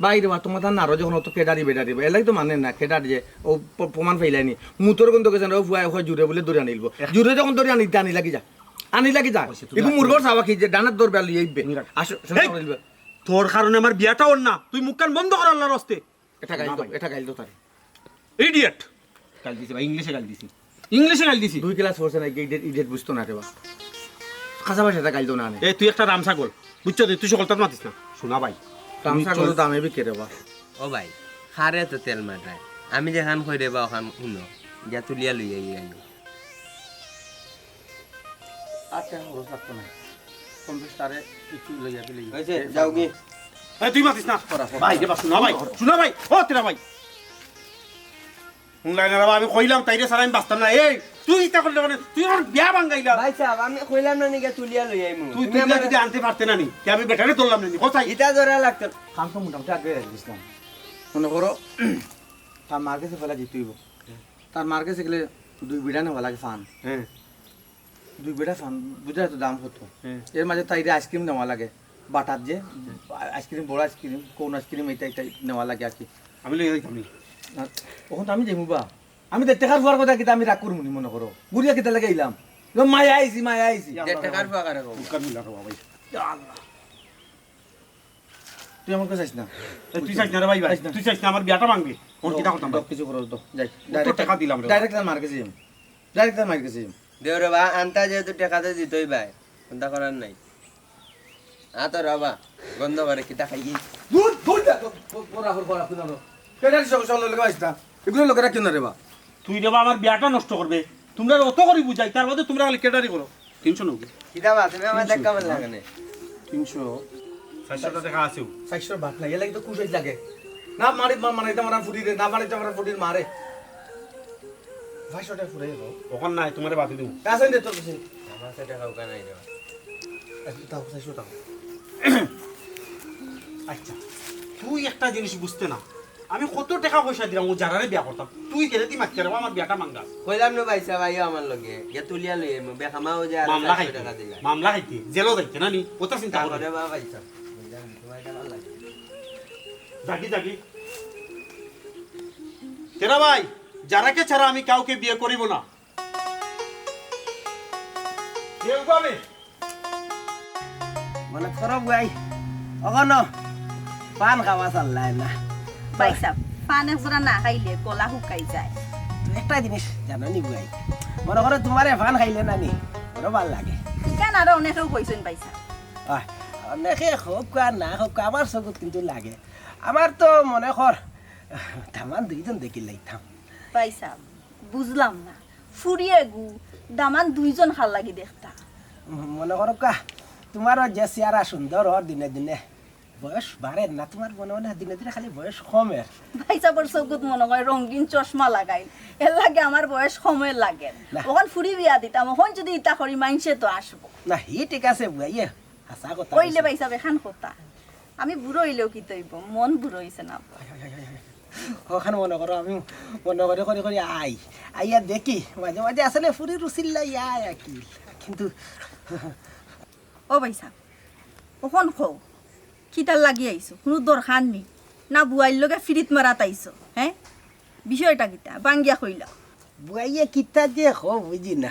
বাইরে বা তোমার তার নারো যখন অত কেডারি বেডারি বা, এলাই তো মানে না, কেডারি যে ও প-, প্রমাণ পাইলাইনি। মুতর গন্ধ গেছে না, ও ফুয়া এখন জুরে বলে ধরে আনিলবো। জুরে যখন ধরে আনিতে আনি লাগি যা। আনি লাগি যা। আচ্ছা, তুমি ইগু রাখো। মুরগর চাওয়া কি যে ডানাত দৌড় বেল ইয়ে ইবে। তুমি রাখো। আসো, এই! তোর কারণে আমার বিয়াটা অর না। তুই মুখখান বন্ধ কর আল্লাহর ওয়াস্তে। এটা গাইল না তো, ভাই। এটা গাইল তো তারে। ইডিয়েট। গাইল দিছি ভাই, ইংলিশে গাইল দিছি। ইংলিশে গাইল দিছি। দুই ক্লাস পড়ছে না, ইডিয়েট, ইডিয়েট বুঝতো না রে বা। কাঁচা ভাষাতে গাইল তো না নে। এ, তুই একটা রাম ছাগল। বুঝছো তুই? তুই সকলতার মাতিস না। শোনা ভাই। রাম ছাগল তো দামে বিকে রে বা। ও ভাই, খারে তো তেল মাটায়। আমি যেখান কই রে বা ওখান হুনো। গিয়া তুলিয়া লইয়া গিয়া আইও। আচ্ছা, খরচ লাগতো না। কম বেশ তারে কিছু লইয়া দিলে। হয়েছে, যাও গি। এই, তুই মাতিস না। করা, করা। ভাই, রে বা, শোনা ভাই, শোনা ভাই, ও তেরা ভাই। হুনলাই না রে বা, আমি কইলাম, তাইরে ছাড়া আমি বাঁচতাম না। এই, তুই ইতা করলে মানে, তুই আমার বিয়া ভাঙ্গাইলা। ভাই সাহেব, আমি কইলাম না নি গিয়া তুলিয়া লই আইমু। তুই তুমি তুলিয়া আমারে যদি আনতে পারতে না নি, তে আমি বেটারে ধরলাম না নি, কোথায়? ইটা ধরা লাগতো। কাম তো মোটামুটি আগে গেছিলাম। মনে করো, তার মার কাছে ফেলা জিতইব। তার মার কাছে গেলে দুই বিড়া নেওয়া লাগে ফান। হ্যাঁ। দুই বিড়া ফান, বুঝা তো দাম কত? হ্যাঁ। এর মাঝে তাইরে আইসক্রিম নেওয়া লাগে, বাটার যে, আইসক্রিম, বড় আইসক্রিম, কোন আইসক্রিম, এটা, এটা নেওয়া লাগে আর কি। আমি লইয়া যাইতাম নি। আর তখন তো আমি যাইমু বা। আমি দেড় টেকার ফুয়ার কথা কিতা আমি রাগ করমু নি মনে করো? গুড়িয়া কিতা লাগে আইলাম? লো, মায়া আইছি, মায়া আইছি। দেড় টেকার ফুয়া কারে কও? মুখখান মিলা রে বাবা। ইয়া আল্লাহ। তুই আমাকে চাইস না। এই, তুই চাইস না রে ভাই, ভাই। চাইস না। তুই চাইস না, আমার বিয়াটা ভাঙবি। কোন কিতা করতাম ভাই? কিছু করো তো। যাই। কত direct টেকা দিলাম রে ভাই। Direct তার মার কাছে যাইমু। Direct তার মার কাছে যাইমু। দেও রে বা, আনতা যেহেতু টেকা তো দিতই ভাই। চিন্তা করার নাই। আ তো রে বা, গন্ধ করে কিতা খাইয়ে। দূর, দূর যা, তো, তো, পড়া কর, পড়া, পড়া কর। কেডারি সব, সব লোকে আইস না। এগুলো লোকেরা কেন রে বা? তুই রে বা আমার বিয়াটা নষ্ট করবে। তোমরা অত করি বুঝাই, তার বাদে তোমরা খালি কেডারি করো। তিনশো নব্বই। কিতা বা, তুমি আমার দেখা কেমন লাগে না? তিনশো। চারশো টেকা আছে। চারশো বাদ নাই, এর লাগি তো খুশ হইতে লাগে। না মারি, মা-, মারাইতে মারা ফুটি রে, না মারাইতে মারা ফুটির মারে। পাঁচশো টেকা ফুরাই দাও। ওখান নাই, তোমারে বাদে দিমু। আছে রে তোর কাছে? আমার কাছে টেকা ওখান নাই রে। আচ্ছা, তাও, চারশো টাকা। আচ্ছা, তুই একটা জিনিস বুঝতে না। আমি কত টেকা পয়সা দিলাম, ও যারারে বিয়া করতাম। তুই কেনে দি মাততে রে, আমার বিয়াটা ভাঙ্গা। কইলাম না ভাই সাহেব, আইও আমার লগে। গিয়া তুলিয়া লই আইমু, বেখামা ও যে আরো মামলা চারশো খাইতে। টেকা দিলা। মামলা খাইতে, জেলও যাইতে না নি, ওটা চিন্তা করো। তারপরে বা ভাই সাহেব, কইলাম, তোমার কেমন লাগে? জাগি, জাগি। তেরা ভাই, যারাকে ছাড়া আমি কাউকে বিয়ে করিব না। কেউ পাবে? মনে করো ভাই, অখনো পান খাওয়া চাল্লায় না। ভাই সাহেব, পান এক জোড়া না খাইলে গলা শুকাই যায়। তুমি একটা জিনিস জানো নি ভাই, মনে করো তোমারে পান খাইলে না নি, বড় ভালা লাগে। কেন আরো অনেকেও কইছেন ভাই সাহেব? আহ, অনেকে হোক আর না হোক, আমার চকুত কিন্তু লাগে। আমার তো মনে কর, দামান দুইজন দেখি লাইতাম। ভাই সাহেব, বুঝলাম না, ফুরিয়ে গু দামান দুইজন খার লাগি দেখতা। মনে করো কা, তোমারও যে চেহারা সুন্দর অর দিনে দিনে, বয়স বাড়ের না, তুমার মনে মনে দিনে দিনে খালি বয়স কমের। ভাইসাবর চকুত মনো কয় রঙিন চশমা লাগাইল, এরলাগি আমার বয়স কমের লাগের। অখন ফুরি বিয়া দিতাম, অখন যুদি ইতা করি মাইনষে তো আইবো। না, হি ঠিক আছে বুয়া, ইয়ে, হাছা কথা অইলে কইছো। ভাইসাব, এখান কথা, আমি বুড়া অইলেও কিতা অইবো, মন বুড়া অইছে না। অখান মনো করো, আমি মনো করি করি করি আই, আইয়া দেখি মাঝে মাঝে আসলে ফুরি রুচিল্লাই আয় আর কি, কিন্তু ও ভাইসাব, অখন কও, কিতার লাগি আইছো? কুনু দরকার নি? না বুয়াইর লগে ফিরিত মারাত আইছো? হে, বিষয়টা কিতা? ভাঙ্গিয়া কইলাও। বুয়াইয়ে কিতা যে কও বুঝি না।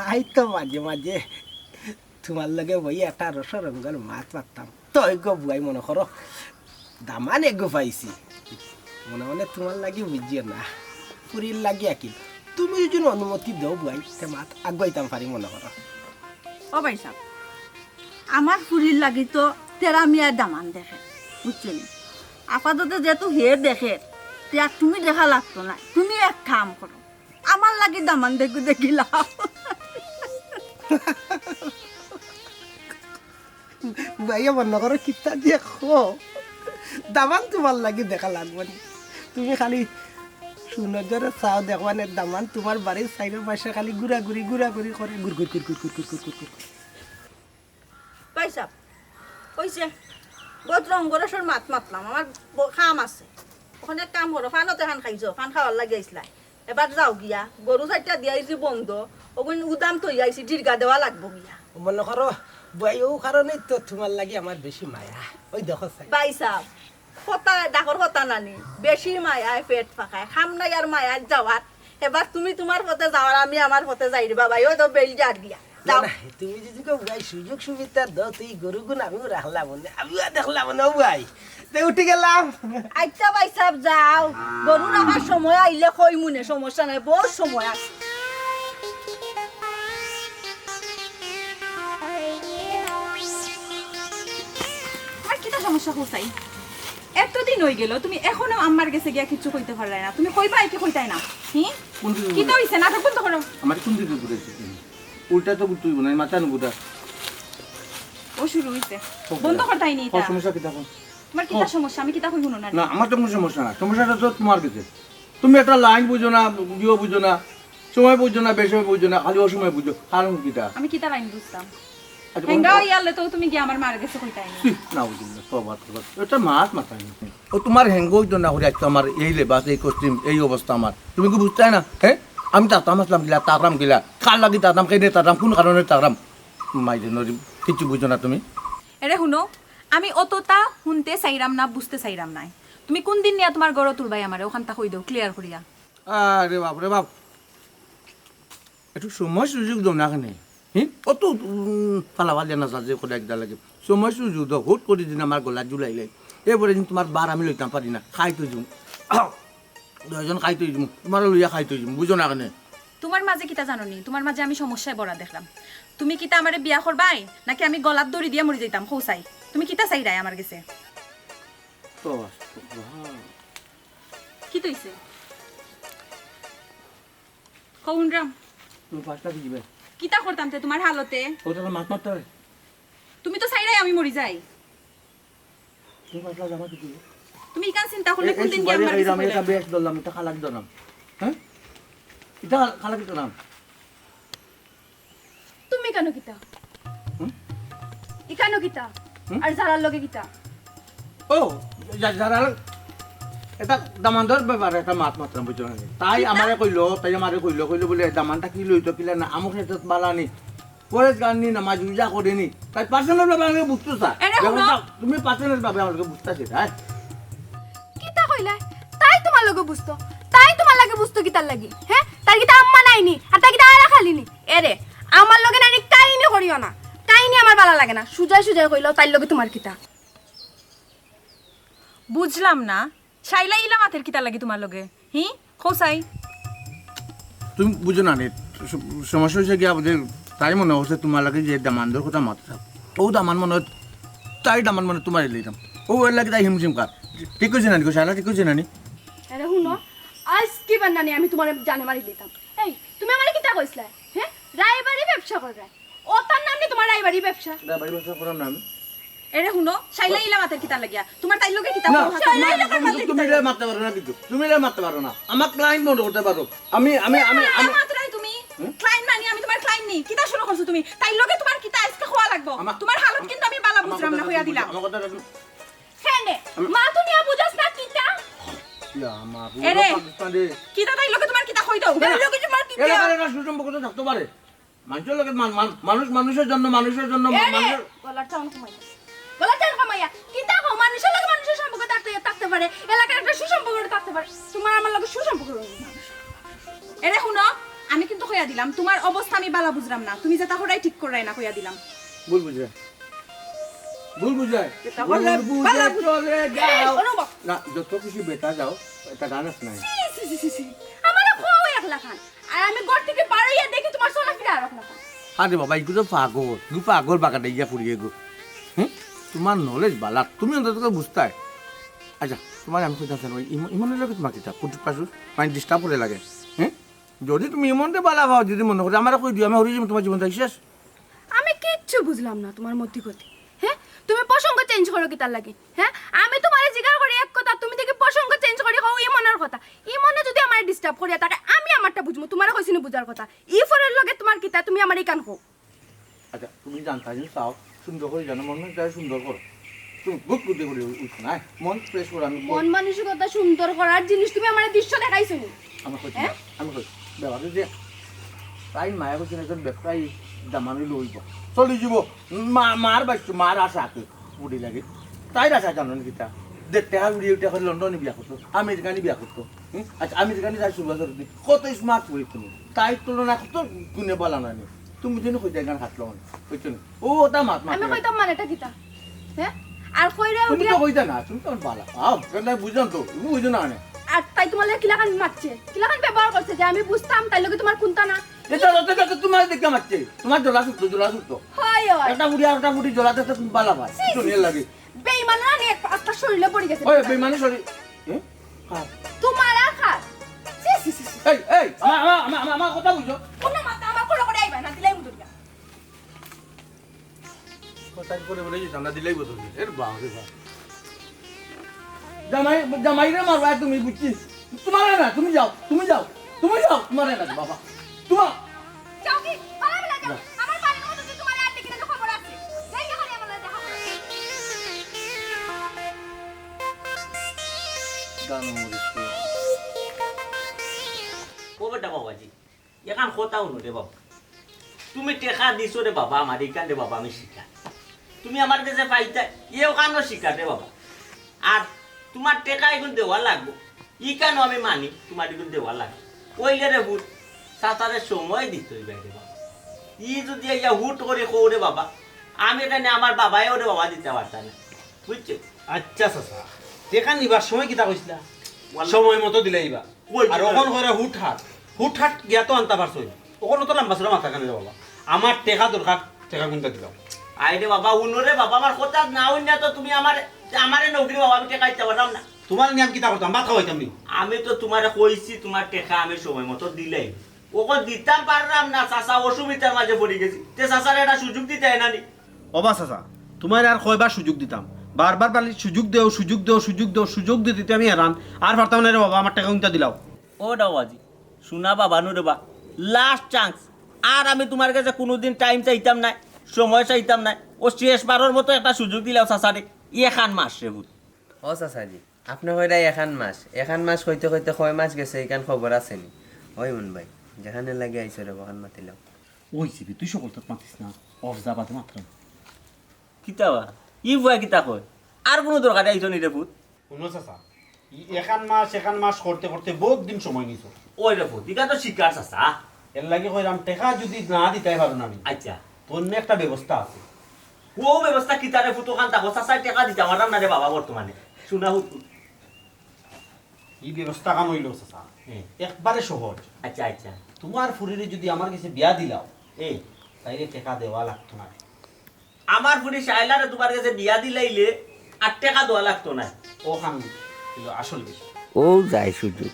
আই তো মাঝে মাঝে তুমার লগে বইয়া একটা রসরঙ্গর মাত মাততাম। তো অগু বুয়াই মনো করো, দামান এগু পাইছি। মনে মনে তুমার লাগি বুঝিও না, ফুরির লাগি আকিল। তুমি যুদি অনুমতি দেও বুয়াই, তে মাত আগুয়াইতাম পারি মনো করো। ও ভাইসাব, আমার ফুরির লাগি তো তেরা মিয়ায় দামান দেখের, বুঝছো নি? আপাতত যেহেতু হে দেখের, তে আর তুমি দেখা লাগতো নায়। তুমি এক কাম করো, আমার লাগি দামান দেখু দেখিলাও। ভাইয়া মনো করো কিতা যে কও, দামান তুমার লাগি দেখা লাগবো নি। তুমি খালি সুনজরে চাও দেখবানে দামান তুমার বাড়ির চাইরো পাশে খালি ঘুরাঘুরি ঘুরাঘুরি করে ঘুর ঘুর ঘুর ঘুর ঘুর ঘুর ঘুর ঘুর ঘুর। ভাইসাব, অইছে, বউত রঙ্গরসর মাত মাতলাম, আমার ব-, কাম আছে। অখন এক কাম করো, পান অতেখান খাইছো, পান খাওয়ার লাগি আইছলায়, এবার যাও গিয়া, গরু চাইরটা দিয়া আইছি বন্ধ, অগুইন উদাম থইয়া আইছি, ডিরগা দেওয়া লাগবো গিয়া। মনো করো, বুয়াই অউ কারণেই তো তুমার লাগি আমার বেশি মায়া। ওই দেখো চাই। ভাইসাব, কথা, ডাকর কথা নানি, বেশি মায়ায় পেট ফাকায়, কাম নাই আর মায়ার যাওয়ার। এবার তুমি তুমার পথে যাও আর আমি আমার পথে যাইর বাবা, ওই তো বেইল যার গিয়া। না, যাও। না, তুমি যুদি কও বুয়াই সুযোগ সুবিধা দেও, তে ই গরুগুন আমিও রাখলাম অনে, আমিও দেখলাম অনে, ও বুয়াই। তে উঠি গেলাম। আইচ্ছা ভাইসাব, যাও, গরু রাখার সময় আইলে কইমুনে, সমস্যা নাই, বউত সময় আছে। আর কিতা সমস্যা কও চাই? এতদিন অইগেলো, তুমি অখনো আম্মার গেছে গিয়া কিচ্ছু কইতে পারলায় না। তুমি কইবায় কি কইতায় না? হি? কুন দিকে কিতা অইছে? নাটক বন্ধ করো। আমার কুন দিকে ঘুরাইছো তুমি? উল্টা তো ঘুরতে অইবো না, এই মাথা নুকুটা। ও শুরু অইছে। বন্ধ করতায় নি ইতা। সমস্যা কিতা কও? তুমার কিতা সমস্যা? আমি কিতা কই হুনো না? না, আমার তো কুনু সমস্যা না। সমস্যাটা তো তুমার গেছে। তুমি একটা লাইন বুঝো না, ইয়ে বুঝো না, সময় বুঝো না, বেসময় বুঝো না, খালি অসময় বুঝো। কারণ কিতা? আমি কিতা লাইন বুঝতাম? আচ্ছা, হেঙ্গা অইয়ালে তো তুমি গিয়া আমার মার গেছে কইতায় নি। ছি, নাউজুবিল্লাহ, তওবা, তওবা। এটা মাত মাতায় না। ও তুমার হেঙ্গা অইতো না করি আইজ তো আমার এই লেবাস, এই costume, এই অবস্থা আমার। তুমি কি বুঝতায় না? হে? আমি তাতাম আছলাম কিলা, তাকরাম কিলা? কার লাগি তাতাম, কেনে তাতাম, কুন কারণে তাকরাম? মাইরে নরি, কিচ্ছু বুঝো না তুমি। এরে হুনো, আমি অততা হুনতে চাইরাম না, বুঝতে চাইরাম নায়। তুমি কুনদিন নিয়া তুমার ঘরো তুলবায় আমারে, অখানতা কই দেও, clear করিয়া। আরে বাপ রে বাপ। একটু সময় সুযোগ দেও না কেনে? হি? অত, উম, ফালাফালি না যার যে করে একদা লাগে। সময় সুযোগ দেও, হুট করি দিন আমার গলা ঝুলাইলে। এরপরে দিন তুমার বার আমি লইতাম পারি না, খাই তো দিমু। দুইজন খাই তো দিমু, তুমারে লইয়া খাই তো দিমু, বুঝো না কেনে? তুমার মাঝে কিতা জানো নি? তুমার মাঝে আমি সমস্যায় পড়া দেখলাম। তুমি কিতা আমারে বিয়া করবায়? নাকি আমি গলাত দড়ি দিয়া মরি যাইতাম, কও চাই? তুমি কিতা চাইরায় আমার গেছে? তো আস্তে, হ্যাঁ। কিতা অইছে? কও হুনরাম। তুমি পাঁচটা কি দিবে? কিতা করতাম তে তুমার হালতে? ও তো মাত মারতে হয়। তুমি তো চাইরায় আমি মরি যাই। তুমি পাঁচটা জামা কি দিবে? তুমি ইখান চিন্তা করলে এ, এই কুনদিন গিয়া সুপারি আমার খাইলাম, গেছে এটা কইলায়? বেশ ধরলাম, এটা খালাক ধরলাম। হ্যাঁ? এটা খালাক ধরলাম। তুমি ইখানো কিতা? হুম? ইখানো কিতা? হুম? আর জারার লগে কিতা? ও, যা-, জারার, এটা দামান্দর ব্যাপারে একটা মাত মাতরাম, বুঝছো না? তাই কিতা? আমারে কইলো, তাই আমারে কইলো, কইলো বুলে, "দামানটা কি লইতো, কিলা না, আমুক না তো বালা নি। পরেজগার নি, নামাজ রুজা করে নি।" তাই personal ভাবে আমারে বুঝতো, স্যার। এরে হুনো। তুমি personal ভাবে আমারে বুঝতা, স্যার, হ্যাঁ? কিতা কইলায়? তাই তুমার লগে বুঝতো? তাই তুমার লগে বুঝতো কিতার লাগি? হে? তার কিতা আম্মা নাই নি? আর তার কিতা আরা খালি নি? এরে, আমার লগে নানি কাহিনী করিও না। কাহিনী আমার বালা লাগে না। সুজায় সুজায় কইলাও, তাইর লগে তুমার কিতা? বুঝলাম না, শাইলা ইলা মাতের কিতার লাগি তুমার লগে? হি? কও চাই? তুমি বুঝো না নি, স-, সমস্যা অইছে গিয়া বুঝে, তাই মনে করছে তুমার লাগি যে দামান্দর কথা মাতরাম। ও দামান মনে অয়, তাই দামান মনে তুমারে লইতাম। ও এর লাগি তাই হিমশিম খার। ঠিক কইছি না নি, গো শালা, ঠিক কইছি না নি? আরে হুনো, আইজ কি বান্না নি আমি তুমারে জানে মারি লইতাম। এই, তুমি আমারে কিতা কইছলায়? হে? রায়বাড়ি ব্যবসা কররায়। অতার নাম নি তুমার রায়বাড়ি ব্যবসা? রায়বাড়ি ব্যবসা কররাম না আমি। এরে হুনো, শাইলা ইলা মাতের কিতার লাগিয়া? তুমার তাইর লগে কিতা না, কথা? শাইলা ইলা মাতের তুমি কিতার রে লাগিয়া? মারতে পারো না কিন্তু। তুমি রে মারতে পারো না। আমার ক্লায়েন্ট মনে করতে পারো। আমি, আমি, আমি, আমি মাত্রাই তুমি। হুম? ক্লায়েন্ট মানি আমি তুমার ক্লায়েন্ট নি। কিতা শুরু করছো তুমি? তাইর লগে তুমার কিতা আজকে খোয়া লাগবো? আমার, তুমার হালত আমার, কিন্তু আমি বালা আমার বুঝলাম কথা না, কইয়া তুমি দিলাম। বুঝো, আমার কথা তুমি কেনে? আমি মা তো নিয়া বুঝাস না কিতা? ইয়া, মা, এরে, পুরো পাকিস্তান রে। কিতা তাইর লগে তুমার কিতা কই দাও? এরে, তাইর লগে তুমার কিতা? এরে, এরে, এরে, সুসম্পর্ক তো থাকতে পারে। মানুষের লগে মান-, মান-, মানুষ মানুষের জন্য, মানুষের জন্য মা-, এরে, মানুষের গলার টান কমাই দে। গলার টান কমাইয়া। কিতা কও? মানুষের লগে মানুষের সম্পর্ক থাকতে, থাকতে পারে। এলাকার একটা সুসম্পর্ক থাকতে পারে। তুমার আমার লগে সুসম্পর্ক রইল না। এরে হুনো, আমি কিন্তু কইয়া দিলাম, তুমার অবস্থা আমি বালা বুঝলাম না। তুমি যেটা করাই ঠিক করাই না, কইয়া দিলাম। ভুল বুঝে। ভুল বুঝে। যেটা ভুল করলে বুঝে বালা বুঝ-, চলে এরে, যাও। অনুভব। না, যত খুশি বেটা যাও, এটা গান আছে নাই। ছি, ছি, ছি, ছি, ছি। আমারে কও একলা খান। আর আমি ঘর থেকে বারইয়া দেখি তুমার চলাফেরা আর না। আরে বাবা, ইগু তো পাগল, ইগু পাগল বাগানে গিয়া পড়িয়ে গো। হুম? তুমার নলেজ বালা, তুমি অন্তত বুঝতায়। আচ্ছা, তুমার আমি কইতাম চাই, ইম-, ইমনের লগে তুমার কিতা? কুটুর পাশুর? মানে ডিস্টার্ব করে লাগে। হুম? যদি তুমি ইমনরে বালা পাও, যদি মনে করো, আমারে কই দিও, আমি হরি যাবো, তুমার জীবন থাকি শেষ। আমি কিচ্ছু বুঝলাম না তুমার মতি গতি। হ্যাঁ, তুমি প্রসঙ্গ চেঞ্জ করো কিতার লাগি? হ্যাঁ, আমি তুমারে জিগার করি এক কথা, তুমি দেখি প্রসঙ্গ চেঞ্জ করি কও ইমনর কথা। ইমনে যদি আমারে ডিস্টার্ব করিয়া থাকে, আমি আমারটা বুঝমু, তুমারে কইছি নি বুঝার কথা। ই ফরের লগে তুমার কিতা, তুমি আমারে ইখান কও। আচ্ছা, তুমি জানতা যদি চাও, সুন্দর করি জানো, মন মনে চায় সুন্দর করো। তুমি বুক বুদ্ধি করি উঠছো না, মন ফ্রেশ করো, আমি কই- মন মানসিকতা সুন্দর করার জিনিস তুমি আমারে দৃশ্য দেখাইছো নি? আমি কইছি না, হ্যাঁ? আমি কই, বাবা, তুই যে তাই মায়া করছেন একজন ব্যবসায়ী দামানি লইব। চলি যাব। মা-, মার বাইশ, মার আশা আছে। বুড়ি লাগে। তাইর আশা জানো নি কিতা? দেড় টাকা উড়িয়ে উঠে এখন লন্ডনে বিয়া করতো, আমেরিকানি বিয়া করতো। হুম? আচ্ছা, আমেরিকানি তাই শুরু করতো। কত স্মার্ট হয়ে তুমি। তাই তুলনা কত গুণে বলা না নি। তুমি যেন কইতে গান হাতলো না। বুঝছো না? ও ওটা মাত মাত আমি না। কইতাম মানে এটা কিতা? হ্যাঁ? আর কইরে তুমি উঠিয়া তো কইতা না, তুমি তো আমার বালা। আও, কেন বুঝলাম তো, তুমি বুঝো না মানে। আর তাই তুমার লগে কিলাখান মাতছে, কিলাখান ব্যবহার করছে যে আমি বুঝতাম, তাইর লগে তুমার কুন্তা না। এটা লতে যাতে তোমার দেখে মারছে। তোমার জলা ছুটতো, জলা ছুটতো। হয়, হয়। একটা বুড়ি আর একটা বুড়ি জলা দেখতে তুমি বালা পায়। ছি, কিছু ছি, নিয়ে ছি। লাগে। বেইমান না নিয়ে আস্তা শরীরে পড়ি গেছে। ওই বেইমানের শরীর। এ? কার? তোমার আর কার? ছি, ছি, ছি, ছি। এই, এই, আমার, আমার, আমার, আমার, আমার কথা বুঝো। কোনো মাথা আমার করে করে আইবা না, দিলাই মুদুরিয়া। কথা করে বলে দিতাম না, দিলাই বুঝো। এর বাবা রে বাবা। জামাই, জামাইরে মারবা তুমি, বুঝছি? তোমারে না, তুমি যাও, তুমি যাও, তুমি যাও, তোমারে না, বাবা। তোমার যাও কি? পালা, পালা, যাও। যাও। আমার বাড়ির মধ্যে যদি তোমার আর দেখি না, তো খবর আছে। যাই গিয়ে খালি আমার লগে দেখা করো। গান মরিস তো। ও বেটা বাবাজি, এখান কথা হুনো রে বাবা। তুমি টেকা দিছো রে বাবা, আমার এখান রে বাবা, আমি শিকার। তুমি আমার কাছে পাইতা, এ ওখানও শিকার রে বাবা। আর তোমার টেকা এখন দেওয়া লাগবো, ইখানও আমি মানি, তোমার এখন দেওয়া লাগবো। কইলে রে হুট, চাচারে সময় দিতে হইবে রে বাবা। ই যদি ইয়া হুট করে কও রে বাবা, আমি এখানে আমার বাবায়ও রে বাবা দিতে পারতাম না, বুঝছো? আচ্ছা চাচা, টেকা নিবার সময় কিতা কইছিলা? ওয়াল্লা। সময় মতো দিলাইবা। ওই আর ওখান করে হুটহাট, হুটহাট গিয়া তো আনতা পারছো না। ওখানে তো লম্বা চড়া মাথা কেন রে বাবা? আমার টেকা দরকার, টেকা কোনটা দিলাম? আরে বাবা, হুনো রে বাবা, আমার কথা না হুনিয়া তো তুমি আমারে, আমারে নৌকরি বাবা, আমি টেকা দিতে পারলাম না। তোমার নিয়ে আমি কিতা করতাম? ভাত খাওয়াইতাম নি? আমি তো তোমারে কইছি, তোমার টেকা আমি সময় মতো দিলাই। ওকে দিতাম পারলাম না, চাচা অসুবিধার মাঝে পড়ি গেছি। তে চাচারে একটা সুযোগ দিতে হয় না নি? ও বা চাচা, তোমার আর কয়বার সুযোগ দিতাম? বারবার বালি সুযোগ দেও, সুযোগ দেও, সুযোগ দেও, সুযোগ দিতে দিতে আমি হেরান। আর পারতাম না রে বাবা, আমার টেকা উনটা দিলাও। ও ডাওয়াজি, শোনা বাবা নু রে বা, লাস্ট চান্স। আর আমি তোমার কাছে কোনোদিন টাইম চাইতাম না, সময় চাইতাম না। ও শেষ বারর মতো একটা সুযোগ দিলাও চাচারে, এখান মাস রে ভূত। ও চাচাজি, আপনে কইরা এখান মাস, এখান মাস কইতে কইতে কয় মাস গেছে, ইখান খবর আছে নি? ওই মন ভাই, যেখানে লাগে আইছো রে, ওখান মাতিলাও। ওই জিবি, তুই সকল তো মাতিস না, অফ যা বাদে মাত্র। কিতা বা? ই বুয়া কিতা কয়? আর কোনো দরকারে আইছো নি রে পুত? হুনো চাচা, ই এখান মাস, এখান মাস করতে করতে বহুত দিন সময় নিছো। ওই রে পুত, ইটা তো শিকার চাচা। এর লাগি কইরাম, টেকা যদি না দিতাই পারো না নি, আচ্ছা। তো অন্য একটা ব্যবস্থা আছে। ও ব্যবস্থা কিতা রে পুত, ওখান থাকো, চাচায় টেকা দিতে পারলাম না রে বাবা বর্তমানে। শোনা হুত। ই ব্যবস্থা কান হইল চাচা। হুম। একবারে সহজ। আচ্ছা, আচ্ছা। তোমার ফুরিরে যদি আমার কাছে বিয়া দিলাও, হুম। তাইলে টেকা দেওয়া লাগতো না। আমার ফুরি শাইলারে তোমার কাছে বিয়া দিলাইলে আর টেকা দেওয়া লাগতো না। ও খান হইল আসল বিষয়। ও যায় সুযোগ।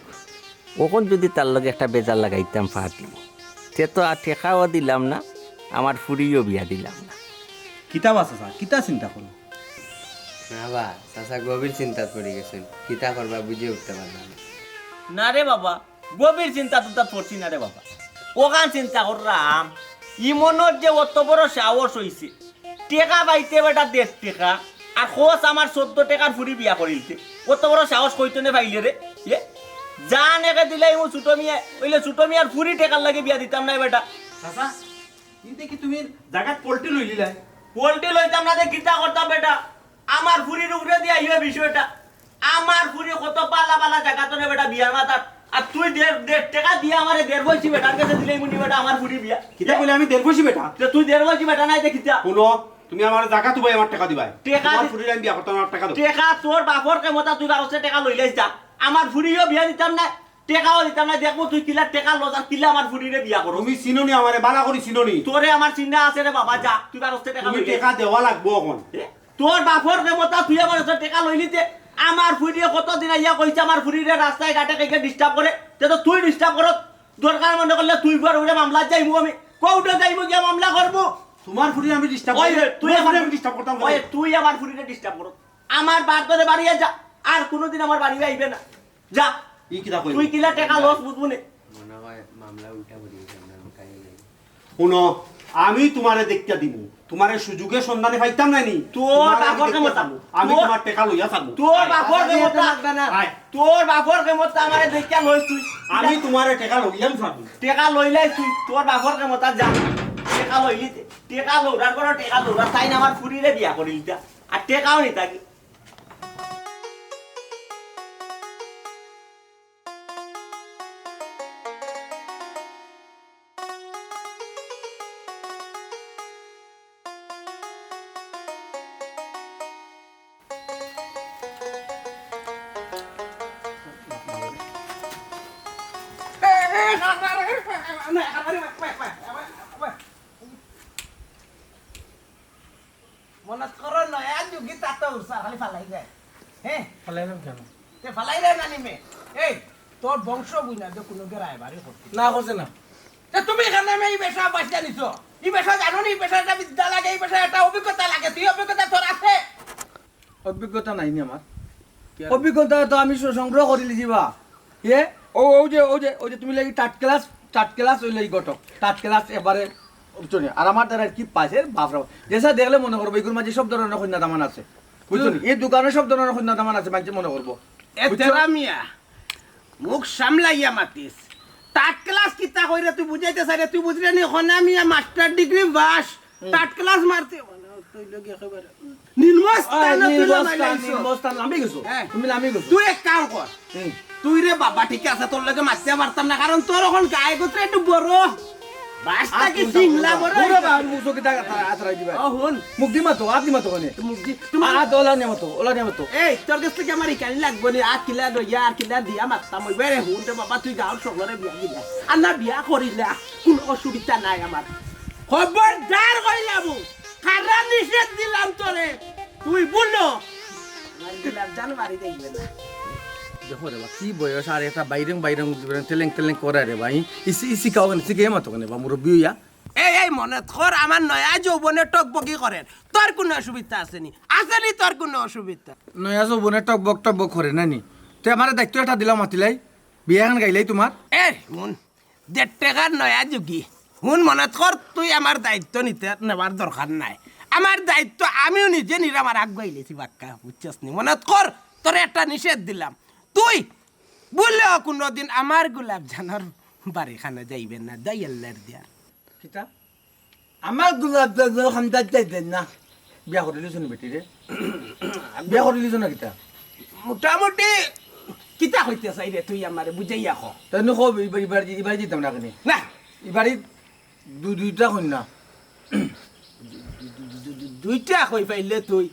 ওখান যদি তার লগে একটা বেজার লাগাইতাম ফাটি, তে তো আর টেকাও দিলাম না, আমার ফুরিও বিয়া দিলাম না। কিতা বা চাচা, কিতা চিন্তা করো? না বা, চাচা গভীর চিন্তাত পড়ি গেছইন, কিতা করবা বুঝিয়া উঠতা পারলা না। না রে বাবা, গভীর চিন্তা তুতা পড়ছি না রে বাবা। অখান চিন্তা কররাম, ইমনর যে অত বড় সাহস অইছে, টেকা পাইতে বেটা দেড় টেকা, আর খরচ আমার চৌদ্দ টেকার ফুরি বিয়া করিলিতে, অত বড় সাহস কই থনে পাইলে রে? এ? জান একে দিলাইমু ছুটো মিয়া, অইলে ছুটো মিয়ার ফুরি টেকার লাগি বিয়া দিতাম নায় বেটা। চাচা, ইনতে কি তুমি জাগাত পল্টি লইলিলায়? পল্টি লইতাম না তে কিতা করতাম বেটা? আমার ফুরির উপরে দিয়া আইবে বিষয়টা। আমার ফুরি কত বালা বালা জাগা থনে বেটা বিয়ার মাতার। আর তুই দেড়, দেড় টেকা দিয়া আমারে দেড় পয়সি বেটার গেছে দিলাইমু নি বেটা আমার ফুরির বিয়া। কিতা কইলে আমি দেড় পয়সি বেটা? তে তুই দেড় পয়সি বেটা নায় তে কিতা? হুনো, তুমি আমার জাগা তুবাই আমার টেকা দিবায়। টেকা তোমার দি- ফুরির আমি বিয়া করতাম, আমার টেকা দেও। টেকা তোর বাপর ক্ষমতা তুই বারোশো টেকা লইলাইস যা। আমার ফুরিও বিয়া দিতাম না। টেকাও দিতাম না, দেখমু তুই কিলা টেকা লস আর কিলা আমার ফুরিরে বিয়া করো। তুমি চিনো নি আমারে, বালা করি চিনো নি। তোরে আমার চিনা আছে রে বাবা, যা, তুই বারোশো টেকা তুমি লইলে। টেকা দেওয়া লাগবো অখন। এ? তোর বাপর ক্ষমতা, তুই আমার কাছে টেকা লইলিতে। আমার ফুরিয়ে কতদিন আইয়া কইছে আমার ফুরিরে রাস্তায় ঘাটে কেকে ডিস্টার্ব করে, তে তো তুই ডিস্টার্ব করো। দরকার মনে করলে তুই বুয়ার উপরে মামলা যাইমু আমি, কোর্টে যাইমু গিয়া মামলা করমু। তোমার ফুরি আমি ডিস্টার্ব ওই, তুই আমার আমি ডিস্টার্ব করতাম ওই, কেনে? তুই আমার ফুরিরে ডিস্টার্ব করো। আমার বাড়ি ধরে বাড়িয়ে যা, আর কোনোদিন আমার বাড়ি আইবে না। যা। ই কিতা কইবো? তুই কিলা টেকা লস বুঝবো নে? মনে হয় মামলা উল্টা পড়ি গেছে, আমরা কাহিনী। হুনো, আমি তোমারে দেখিয়া দিমু, তোমারে সুযোগের সন্ধানে পাইতাম না নি। তোর তোমারে আমি বাপর দেখিয়া ক্ষমতা। দিমু। আমি তোর তোমার টেকা লইয়া থাকবো। তোর আয়। বাপর আচ্ছা, ক্ষমতা। লাগবে না। আয়। তোর বাপর ক্ষমতা আমারে দেখিয়া লইস তুই। আমি তোমারে টেকা লইলাম থাকবো। টেকা লইলাই তুই, তোর বাপর ক্ষমতা যা। টেকা লইলি তে। টেকা লৌড়ার পর টেকা লৌড়া, তাই না আমার ফুরিরে বিয়া করিলিতা। আর টেকাও নিতা কি? মনত করো, নয়া যুগি তাতো উষা খালি ফালাই দেয়। হ্যাঁ? ফালাইলাম কেন? তে ফালাই দেয় না নিমে। এই, তোর বংশ বুঝ না যে কোনো গেরায় বাড়ি করতে। না, করছে না। তে তুমি এখানে আমি এই পেশা বাছিয়া নিছো। এই পেশা জানো নি, এই পেশা একটা বিদ্যা লাগে, এই পেশা একটা অভিজ্ঞতা লাগে। তুই অভিজ্ঞতা তোর আছে? অভিজ্ঞতা নাই নি আমার। কি আর অভিজ্ঞতা তো আমি স-, সংগ্রহ করি লিছি বা। এ? ও, ওই যে, ওই যে, ওই যে তুমি লাগি থার্ড ক্লাস, থার্ড ক্লাস ওই লাগি ঘটক। থার্ড ক্লাস এবারে উঠছো নি। আর আমার দ্বারা কি পাইছে, বাপ রে বাপ। যেসা দেখলে মনে করবো, এগুর মাঝে সব ধরনের কন্যা দামান আছে। বুঝছো নি? এই দোকানে সব ধরনের কন্যা দামান আছে, মানষে মনে করবো। এ বুঝছো? তেরা মিয়া, মুখ সামলাইয়া মাতিস। থার্ড ক্লাস কিতা কইরে তুই বুঝাইতে চাইরে, তুই বুঝলে নি? কন্যা মিয়া মাস্টার ডিগ্রি পাস, হুম। থার্ড ক্লাস মারতে, তৈল গিয়া একেবারে। নিম্ন ওই, স্থানে তুই নিম্ন লামাই স্থান, লাইছো। নিম্ন স্থান লামি গেছো। হ্যাঁ। তুমি লামি গেছো। তুই এক কাম কর। হুম। তুই রে বাবা, ঠিক আছে, তোর লগে মাততে পারতাম না, কারণ তোর অখন গায়ে গোত্রে একটু বড়। বাস আর থাকি কোনটা চিংলা বলবা? বড়। বুড়া বাবা, মুখ চোখে দাগ আতরা-, আতরাই দিবা। ও, হুন। মুখ দি মাতো, আত দি মাতো কেনে? মুখ দি, তোমার আত ওলা নিয়ে মাতো, ওলা নিয়ে মাতো। এই, তোর গেছ থাকি আমার ইকানি লাগবো নি, আত কিলা লইয়া আর কিলা দিয়া মাততাম, ওই বেরে হুন রে বাবা, তুই গাঁওর সকলরে বিয়া দিলা। আর না বিয়া করিলা, কোনো অসুবিধা নাই আমার। খবরদার কইলাম, কারা নিষেধ দিলাম তোরে। তুই বললো, আমার গোলাপ জান বাড়ি দেখবে না। দেখো রে বা, কি বয়স আর একটা বাইরং বাইরং তেলেং তেলেং করে রে ভাই। ইসি, ইসি কাও কেনে, ইসি কে মাতো কেনে বা, মুরব্বি হইয়া। এই, এই, মনে কর, আমার নয়া যৌবনে টকবকি করেন। তোর কোনো অসুবিধা আছে নি? আছে নি তোর কোনো অসুবিধা? নয়া যৌবনে টকবক টকবক করে না নি? তুই আমার দায়িত্ব একটা দিলাম মাতিলাই, বিয়া এখন গাইলাই তোমার। এ, মন, দেড় টেকার নয়া যুগি। হুন, মনে কর, তুই আমার দায়িত্ব নিতে, নেওয়ার দরকার নাই। আমার দায়িত্ব আমিও নিজে নিলাম আর আগুয়াইলিছি বাক্কা, বুঝছস নি? মনে কর, তোরে একটা নিষেধ দিলাম। তুই বললেও কোনোদিন আমার গোলাপ জানর বাড়িখানে যাইবে না, যাই আল্লাহর দিয়ার। কিতা? আমার গোলাপ জানর খান্দাত যাইবে না। বিয়া করিলিছ নি বেটি রে? বিয়া করিলিছ না কিতা? মোটামুটি কিতা কইতে চাই রে তুই আমারে বুঝাইয়া ক। তাই নু কও, ইবার, ইবার, ইবার দিতাম না কেনে? না। ইবারে দু-, দুইটা কইন না। দু-, দু-, দু-, দু-, দুইটা কই পাইলে তুই?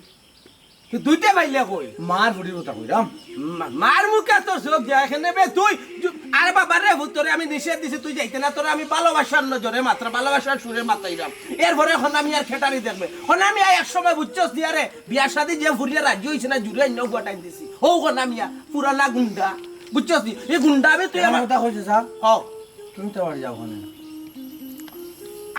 তুই দুইটা পাইলে কই? মার ফুরির কথা কইরাম। মা-, মার মুখে তোর চোখ যায় এখানে বে তুই। জু-, আরে বাবা রে, ভূত তোরে আমি নিষেধ দিছি, তুই যাইতে না, তোরে আমি ভালোবাসার নজরে মাত্র, ভালোবাসার সুরে মাতাইলাম। এরপরে এখন আমি আর খেটারি দেখবে। এখন আমি আর এক সময় বুঝছস দিয়া রে, বিয়ার সাথে যে ফুরিয়ে রাজি হইছে না, জুড়ে অন্য গুয়া টাইম দিছি। হৌ এখন আমি আর পুরানা গুন্ডা, বুঝছস নি? এই গুন্ডা আমি তুই আমার আমার কথা কইছে স্যার? হও। তুমি তো বাড়ি যাও ওখানে।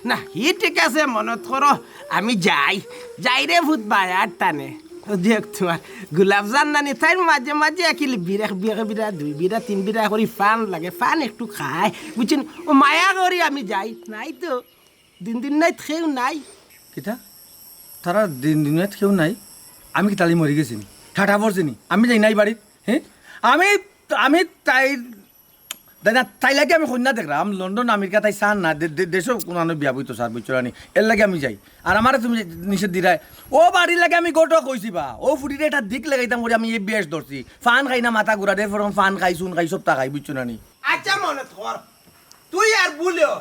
না, হি ঠিক আছে, মনত করো, আমি যাই। যাই রে ভূত বায়ার টানে। দেখ তুমার গোলাপজান নানি, তাইর মাঝে মাঝে একিল বিড়া, বিড়া, বিড়া, দুই বিড়া, তিন বিড়া করি ফান লাগে, ফান একটু খায়, বুঝছইন? ও মায়া করি আমি যাই, নাই তো দিন দিন নাই কেউ নাই। কিতা? তারা দিন দিন নাই কেউ নাই? আমি কিতা তালি মরি গেছি নি? ঠাটা পড়ছি নি? আমি যাই নাই বাড়িত, হে? আমি, আমি তাই, তাই না, তাই লাগি আমি কইন্যা দেখরাম, লন্ডন, আমেরিকা তাই চার না, দে-, দে-, দেশো কুনানো বিয়া বইতো চার বছর আনি, এর লাগি আমি যাই। আর আমারে তুমি নিষেধ দিরায়, ও বাড়ির লাগি আমি গটক কইছি বা, ও ফুড়িরে একটা দিক লাগাইতাম করি আমি এই বেশ ধরছি, ফান খাই না, মাথা ঘুরা, এরপর ফান খাই, চুন খাই, সবতা খাই, বুঝছো না নি? আচ্ছা, মনে কর, তুই আর বুলেও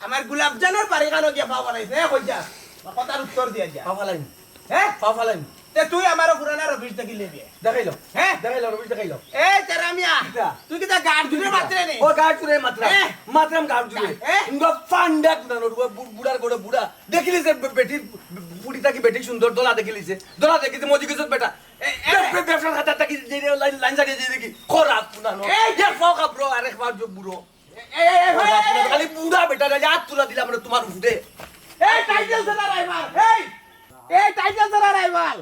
আমার গোলাপজানর বাড়ি খানো গিয়া ফাও ফালাইছ, এ কই যা? বা কথার উত্তর দিয়া যা। ফাও ফালাইমু। হে? ফাও ফালাইমু। তে তুই আমারে পুরানা রবিশ দেখিলে বিয়ে। দেখাইলো। হে? দেখাইলো, রবিশ দেখাইলো। এ তেরা মিয়া, কিতা? তুই কিতা গার জুড়ে মাতরে নি? ও গার জুড়ে মাতরা। হে? মাতরাম গার জুড়ে। হে? উঙ্গা ফান্ডা কুনানো, বু-, বুড়ার ঘরে বুড়া। দেখিলিছে বে-, বেটির, ফুড়ি থাকি বেটি সুন্দর, দলা দেখিলিছে। দলা দেখিছে, মজি গেছত বেটা। এ, এ, বে-, বে-, ব্যবসার খাতা থাকি যে রে লাইন, লাইন ছাড়িয়ে যে দেখি। খরাপ কুনানো। এই! এক ফাও খাবরো, আরেক ফাও বুড়ো। এই, এই, এই, এই, এই, এই, খালি বুড়া বেটা, নাইলে আত তুলা দিলাম রে তুমার উপরে। এই, টাইটেল ছাড়া রাইভাল, এই, এই, টাইটেল ছাড়া রাইভাল।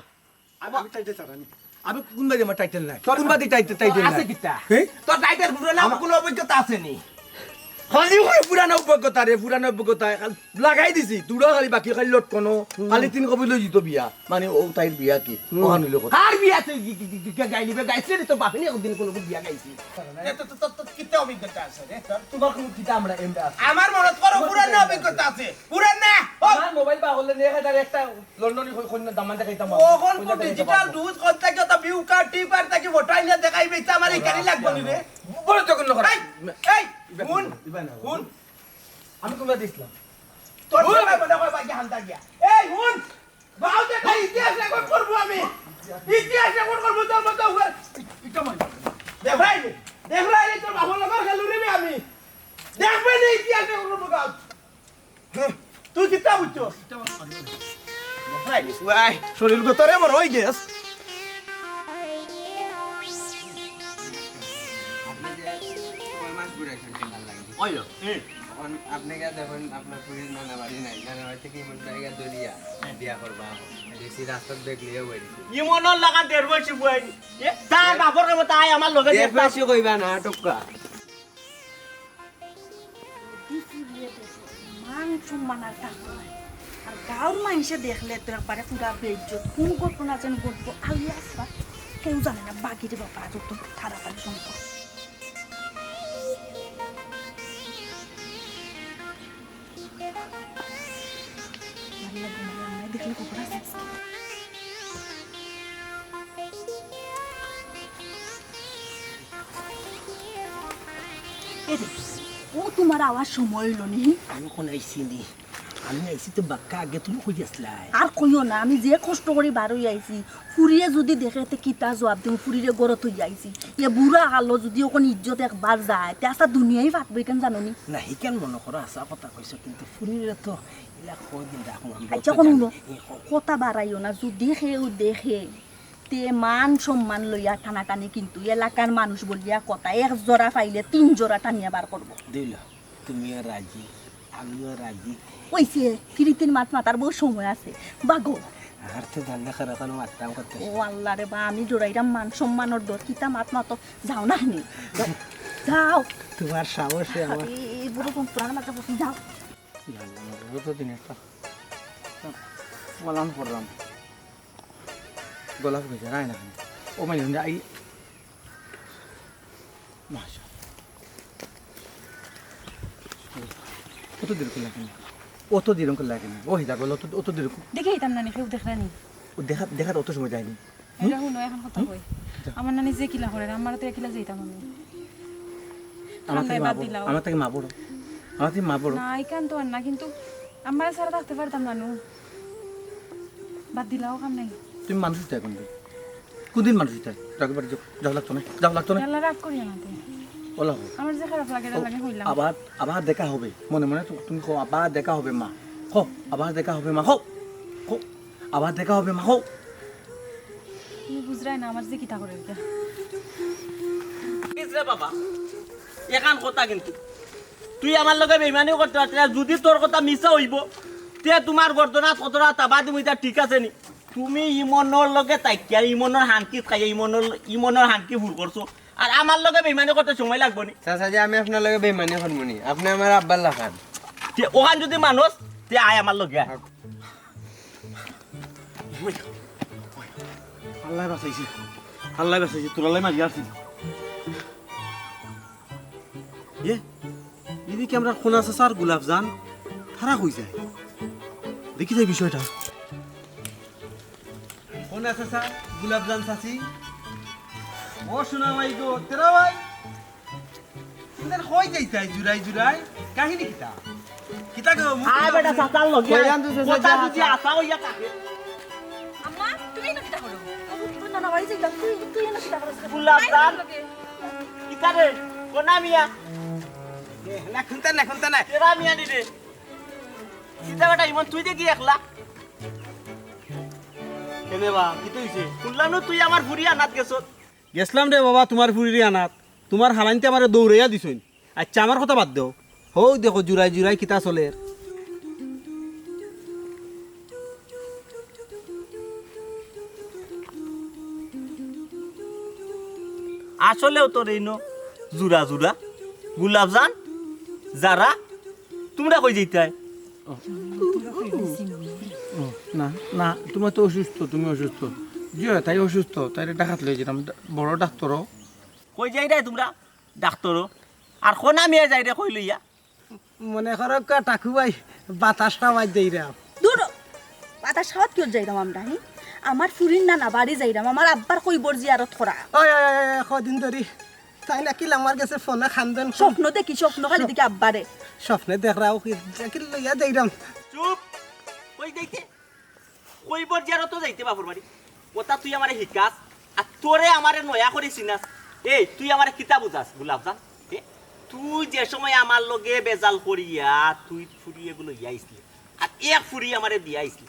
আমি, আমি টাইটেল ছাড়া নি। আমি কুন বাদে আমার টাইটেল নাই? তোর কুন বাদে টাইটেল, টাইটেল আছে নাই? কিতা? হে? তোর টাইটেল পুরানা আমার কুনু অভিজ্ঞতা আছে নি? খালি ওই পুরানা অভিজ্ঞতা রে, পুরানা অভিজ্ঞতা। খালি লাগাই দিছি, তুড়া খালি বাকি খালি লটকনো, হুম। খালি তিন কপি লই যিতো বিয়া। মানে, ও তাইর বিয়া কি? হুম। ওখান হইলো কথা। কার বিয়া তুই কি, কি, কি, কি, কি গাইলি বে? গাইছে রে, তোর বাপে নি একদিন কোনো বিয়া গাইছি? এ তো, তো, তো, তো কিতা অভিজ্ঞতা আছে রে তোর? তোমার কোনো কিতা আমরা এমডা আছে? আমার মনে করো পুরানা অভিজ্ঞতা আছে। পুরানা। ও! আমার মোবাইল পাগলে নিয়ে গেছে, আর একটা লন্ডনি কই-, কইন্যা দামান দেখাইতাম। ওখান কইন্যা তো দেখাইতাম ডিজিটাল পারবো। ডুজ করতে গিয়ে তো ভিউ কার্ড, টিপ কার্ড থাকি ফটো আইনা দেখাইবে, ইচ্ছা আমার এই কারি লাগবো নি রে। বড় তখন না করা। এই, এই, হুন, হুন। আমি কোনটা দিছিলাম? তোর হুন। সময় মনে হয় বাকি হান্তা গিয়া। এই, হুন। বাউ দেখা ইতিহাস রেকর্ড করবো আমি। ইতিহাস রেকর্ড করবো তোর মতো উগার। এটা মানে। দেখলাই রে, দেখলাই রে, তোর বাবার লগর খেলু রে আমি। দেখবে নি ইতিহাস রেকর্ড করবো গাউ। হুম, তুই কিতা বুঝছস? দেখলাই রে। ভাই, শরীর গতরে আমার হয়ে গেছ। আপনি যে কয় মাস ঘুরে আসেন, কেমন লাগে? ওই লো। হুম। এখন আপনি গিয়া দেখুন, আপনার পুরীর নানা বাড়ি নাই, নানা বাড়ি থেকে ইমন ভাই গিয়া দলিয়া বিয়া করবা। দেখছি রাস্তার ব্যাগ লইয়া বই দিছে। ইমনর লাগা দেড় বয়সী বই। এ, তার বাপর কাছে তাই আমার লগে দেড় দেখতাম। বয়সী কইবা না, টুক্কা। মান সম্মান আর কাম নাই। আর গাঁওর মাইনষে দেখলে তো একবারে পুরা বেইজ্জত। কোন ঘটনা যেন ঘটবো, আল্লাহ ছাড়া কেউ জানে না। বাগিরে বাবা, যত তাড়াতাড়ি সম্ভব। এরে, ও তোমার আওয়ার সময় অইলো নি? আমি কোন আইছি নি? আমি আইছি তো বাক্কা আগে, তুমি কই আছলায়? আর কইও না, আমি যে কষ্ট করি বার অই আইছি, ফুরিয়ে যুদি দেখে তে কিতা জবাব দিমু? ফুরিরে ঘরো থইয়া আইছি। এ বুড়া কালো যুদি অখন ইজ্জত একবার যায়, তে আস্তা দুনিয়াই ফাটবো, ইখান জানো নি? না, হিখান মনো করো, হাছা কথা কইছো, কিন্তু ফুরিরে তো ইলা কয়দিন রাখমু আমরা আচ্ছা, তো হুনো, জানি। কথা বাড়াইও না, যুদি কেউ দেখে, তে মান সম্মান লইয়া টানাটানি, কিন্তু এলাকার মানুষ বলিয়া কথা, এক জোড়া পাইলে তিন জোড়া টানিয়া বার করবো। দিল, তুমিও রাজি, আমিও রাজি। অইছে, ফিরিতির মাত মাতার বউত সময় আছে। বাগো। আর তো জানলে খারাপ, আমি মাততাম করতে। ও আল্লাহ রে বা, আমি ডরাইরাম মান সম্মানর ডর, কিতা মাত মাতো, যাও না নি। যাও, যাও। তোমার সাহসে আমার আরে, এই বুড়ো কোন পুরান মাথা বসে, যাও। আল্লাহ, আমার বড় তো দিন একটা পালন করলাম। গলা শুকিয়ে যায়, রায় না কেন? ও মানে, আই, মাশা। অত দেরি করলে কেন? অত দেরি করলে কেন? ও হিদা বলো, অত, অত দেরি কর-, দেখে এইতাম না নি, কেউ দেখরা নি। ও দেখা, দেখার অত সময় যায়নি। এটা হুনো, এখন কথা কই। যা। আমার নানি যে কিলা করে, আমার তো কিলা যাইতাম আমি। আমার ঠান্ডায় থেকে মা বাদ বড়, দিলাও। আমার থেকে মা বড়, আমার থেকে মা বড়। না, ইখান তো আর না, কিন্তু আমার ছাড়া থাকতে পারতাম না নু। বাদ দিলাও কাম নাই। তুমি মানুষ হইতে এখন কোনদিন মানুষ হইতে? যাও বাড়ি যাও, যাও লাগতো না, যাও লাগতো না। আল্লাহ রাগ করিও না তুমি। ওলা হোক। আমার যে খারাপ লাগে, এটা ও, লাগে কইলাম। আবার, আবার দেখা হবে। মনে মনে তো তুমি কও, "আবার দেখা হবে মা।" কও, "আবার দেখা হবে মা।" কও, কও, "আবার দেখা হবে মা।" কও। তুমি বুঝরায় না আমার যে কিতা করে এটা। বুঝরে বাবা, এখান কথা কিন্তু তুই আমার লগে বেইমানি করতে পারতে না। যদি তোর কথা মিছা হইব, তে তোমার গর্দনা কতটা তাবা দিমু, এটা ঠিক আছে নি? তুমি ইমনর লগে থাকিয়া ইমনর হানকি খাইয়া ইমনর, ইমনর হানকি ফুর করছো, আর আমার লগে বেইমানি করতে সময় লাগবো নি? চাচাজি, আমি আপনার লগে বেইমানি করবো নি? আপনি আমার আব্বার লাখান। তে ওখান যদি মানুষ, তে আয় আমার লগে আয়। আল্লাহ বাঁচাইছে, আল্লাহ বাঁচাইছে, তোর আল্লাহ মারিয়া আসি। এ, এদিকে আমরা খোনা চাচা আর গোলাপজান, তারা কই যায়? দেখি যাই বিষয়টা। খোনা চাচা, গোলাপজান চাচি, ও সোনা ভাই গো, তেরা ভাই, তোমরা কই যাইতায় জুড়াই জুড়াই? কাহিনী কিতা? কিতা গো, মুখ আয় বেটা, চাচার লগে কই আয়। যান তো চাচা, কথা যা, যদি যা। আশা হইয়া থাকে। আম্মা, তুই না কিতা করো? তুই না, না, বাড়ি যাইতাম, তুই, তুই না কিতা করো? গোলাপজান। কিতা রে? কোনা মিয়া? এ, না, খুনতা না, খুনতা না। তেরা মিয়া নি রে। কিতা বেটা, ইমন তুই দেখি একলা? কেনে বা, কিতা হইছে? শুনলাম না তুই আমার ফুরি আনাত গেছত। গেছলাম রে বাবা, তুমার ফুরিরে আনাত। তুমার হালাইন্তে আমারে দৌড়াইয়া দিছইন। আচ্ছা, আমার কথা বাদ দেও। হউ দেখো, জুড়াই জুড়াই কিতা চলের। আসলেও তো রেইনো জুড়া জুড়া। গোলাপজান, যারা, তুমরা কই যাইতায়? ও, না, না, তুমার তো অসুস্থ, তুমি অসুস্থ। জি অয়, তাই অসুস্থ, তাইরে ডাকাত লই যাইরাম, বড় ডাক্তরও। কই যাইরায় তুমরা? ডাক্তরও। আর কোনা মিয়া যাইরে কই লইয়া? মনে করো কা টাকু ভাই, বাতাস খাওয়াই যাইরাম। দূর, বাতাস খাওয়াত কিয়ত যাইরাম আমরা, হি? আমার ফুরির নানা বাড়ি যাইরাম, আমার আব্বার কইবর জিয়ারত করা। ওই, ওই, ওই, ওই, কদিন ধরি তাই নাকি আমার গেছে ফোনে খান্দন। স্বপ্ন দেখি, স্বপ্ন খালি দেখি আব্বারে। স্বপ্নে দেখরাও কি, দেখি লইয়া যাইরাম। চুপ! কই যাইতে? কইবর জিয়ারতো যাইতে বাপর বাড়ি। ওটা তুই আমারে হিকাস, আর তোরে আমারে নয়া করি চিনাস। এই, তুই আমারে কিতা বুঝাস, গোলাপজান? এ, তুই যে সময় আমার লগে বেজাল করিয়া, তুই ফুরি এগুলো ইয়া আইসলি। আর এক ফুরি আমারে দিয়া আইসলি।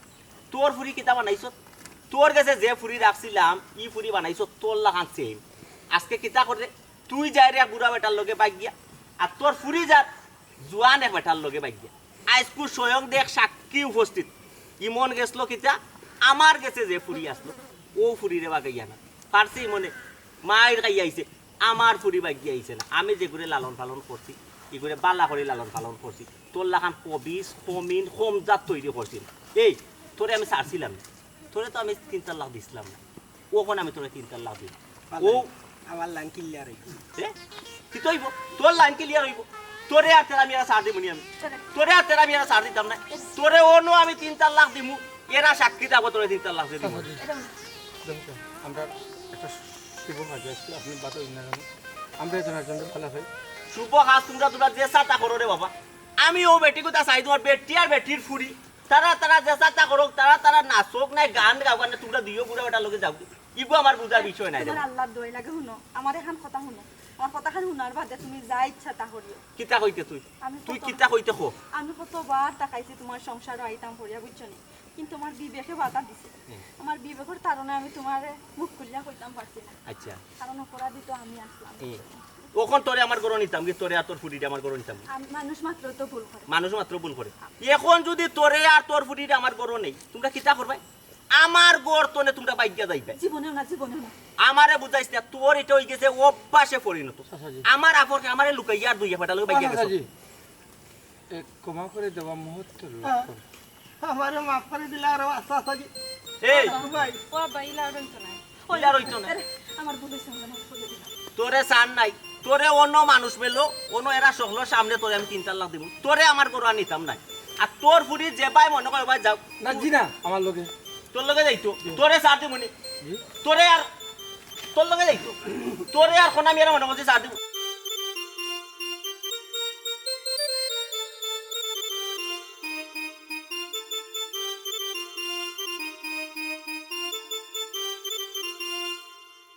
তোর ফুরি কিতা বানাইছত? তোর গেছে যে ফুরি রাখছিলাম, ই ফুরি বানাইছত তোর লাখান সেম। আজকে কিতা করে? তুই যাইরে এক বুড়া বেটার লগে বাইগিয়া, আর তোর ফুরি যার জুয়ান এক বেটার লগে বাইগিয়া। আইজকু স্বয়ং দেখ সাক্ষী উপস্থিত। ইমন গেছলো কিতা? আমার গেছে যে ফুরি আসলো, ও ফুরিরে বাগাইয়া না। পারছে ইমনে, মাইর খাইয়া আইছে। আমার ফুরি বাগিয়া আইছে না। আমি যেগুরে লালন পালন করছি, ইগুরে বালা করি লালন পালন করছি। তোর লাখান কবিজ, কমিন, কমজাত তৈরি করছি না। এই, তোরে আমি ছাড়ছিলাম না। তোরে তো আমি তিন তালাক দিছিলাম না। অখন আমি তোরে তিন তালাক দিমু। ও আমার লাইন ক্লিয়ার অইবো। এ? কিতা অইবো? তোর লাইন ক্লিয়ার অইবো। তোরে আর তেরা মিয়ারে ছাড় দিমু নি আমি। তোরে আর তেরা মিয়ারে ছাড় দিতাম না। তোরে অনো আমি তিন তালাক দিমু। এরা সাক্ষী থাকবো তোরে তিন তালাক দিমু। দেখুন, দেখুন, আমরা একটা শুভ কাজে আসছি, আপনি বাধা দিন না কেন? আমরা একজন একজনকে ভালো পাই। শুভ কাজ তুমরা, তুমরা যে সাতা করো রে বাবা। আমি ও বেটি কথা চাই, তুমার বেটি আর বেটির ফুরি। তারা, তারা যে সাতা করুক, তারা, তারা নাচুক নাই, গান গাউক, আর না তুমরা দুইও বুড়া বেটার লগে যাও। ইগু আমার বুঝার বিষয় নাই রে। তুমার আল্লার দোয়াই লাগে, হুনো, আমার এখান কথা হুনো। আমার কথা খান হুনার বাদে তুমি যা ইচ্ছা তা করিও। কিতা কইতে তুই? আমি তুই কত কিতা কইতে ক? আমি কতবার তাকাইছি তুমার সংসারো আইতাম করিয়া, বুঝছো নি? কিন্তু আমার বিবেকে বাধা দিছে। হুম। আমার বিবেকর তাড়নায় আমি তুমারে মুখ খুলিয়া কইতাম পারছি না। আচ্ছা। কারণ অপরাধী তো আমি আসলাম। হুম। অখন তোরে আমার ঘরো নিতাম কি, তোরে আর তোর ফুরিরে আমার ঘরো নিতাম কি? আমি, মানুষ মাত্র তো ভুল করে। মানুষ মাত্র ভুল করে। অখন যুদি তোরে আর তোর ফুরিরে আমার ঘরো নেই, তুমরা কিতা করবায়? আমার ঘর তনে তুমরা বাইগিয়া যাইবায়। জীবনেও না, জীবনেও না। আমারে বুঝাইস না, তোর ইটা অইগেছে অভ্যাসে পরিণত। চাচাজি। আমার আপরকে আমারে লুকাইয়া আর দুই বেটার লগে বাইগিয়া গেছো। চাচাজি। এ, ক্ষমা করে দেওয়া মহত্তর লক্ষণ। আমারে মাফ করি দিলা আরো, আচ্ছা, আচ্ছা জি। এই। ভাই। ও আব্বা, ইলা আর অইতো নায়। ইলা আর অইতো নায়। আরে, আমার ভুল অইছে, আমারে মাফ করি দিলা। তোরে চার নাই, তোরে অন্য মানুষ মেলো, অন্য এরা সকলর সামনে তোরে আমি তিন তালাক দিমু। তোরে আমার ঘরো আর নিতাম নায়। আর তোর ফুরি যেবায় মনে কয় ওবায় যাউক। না, জি না, আমার লগে। তোর লগে যাইতো। জি। তোরে ছাড় দিমু নি। জি। তোরে আর, তোর লগে যাইতো। তোরে আর কোনা মিয়ারে মনে করছি ছাড় দিমু।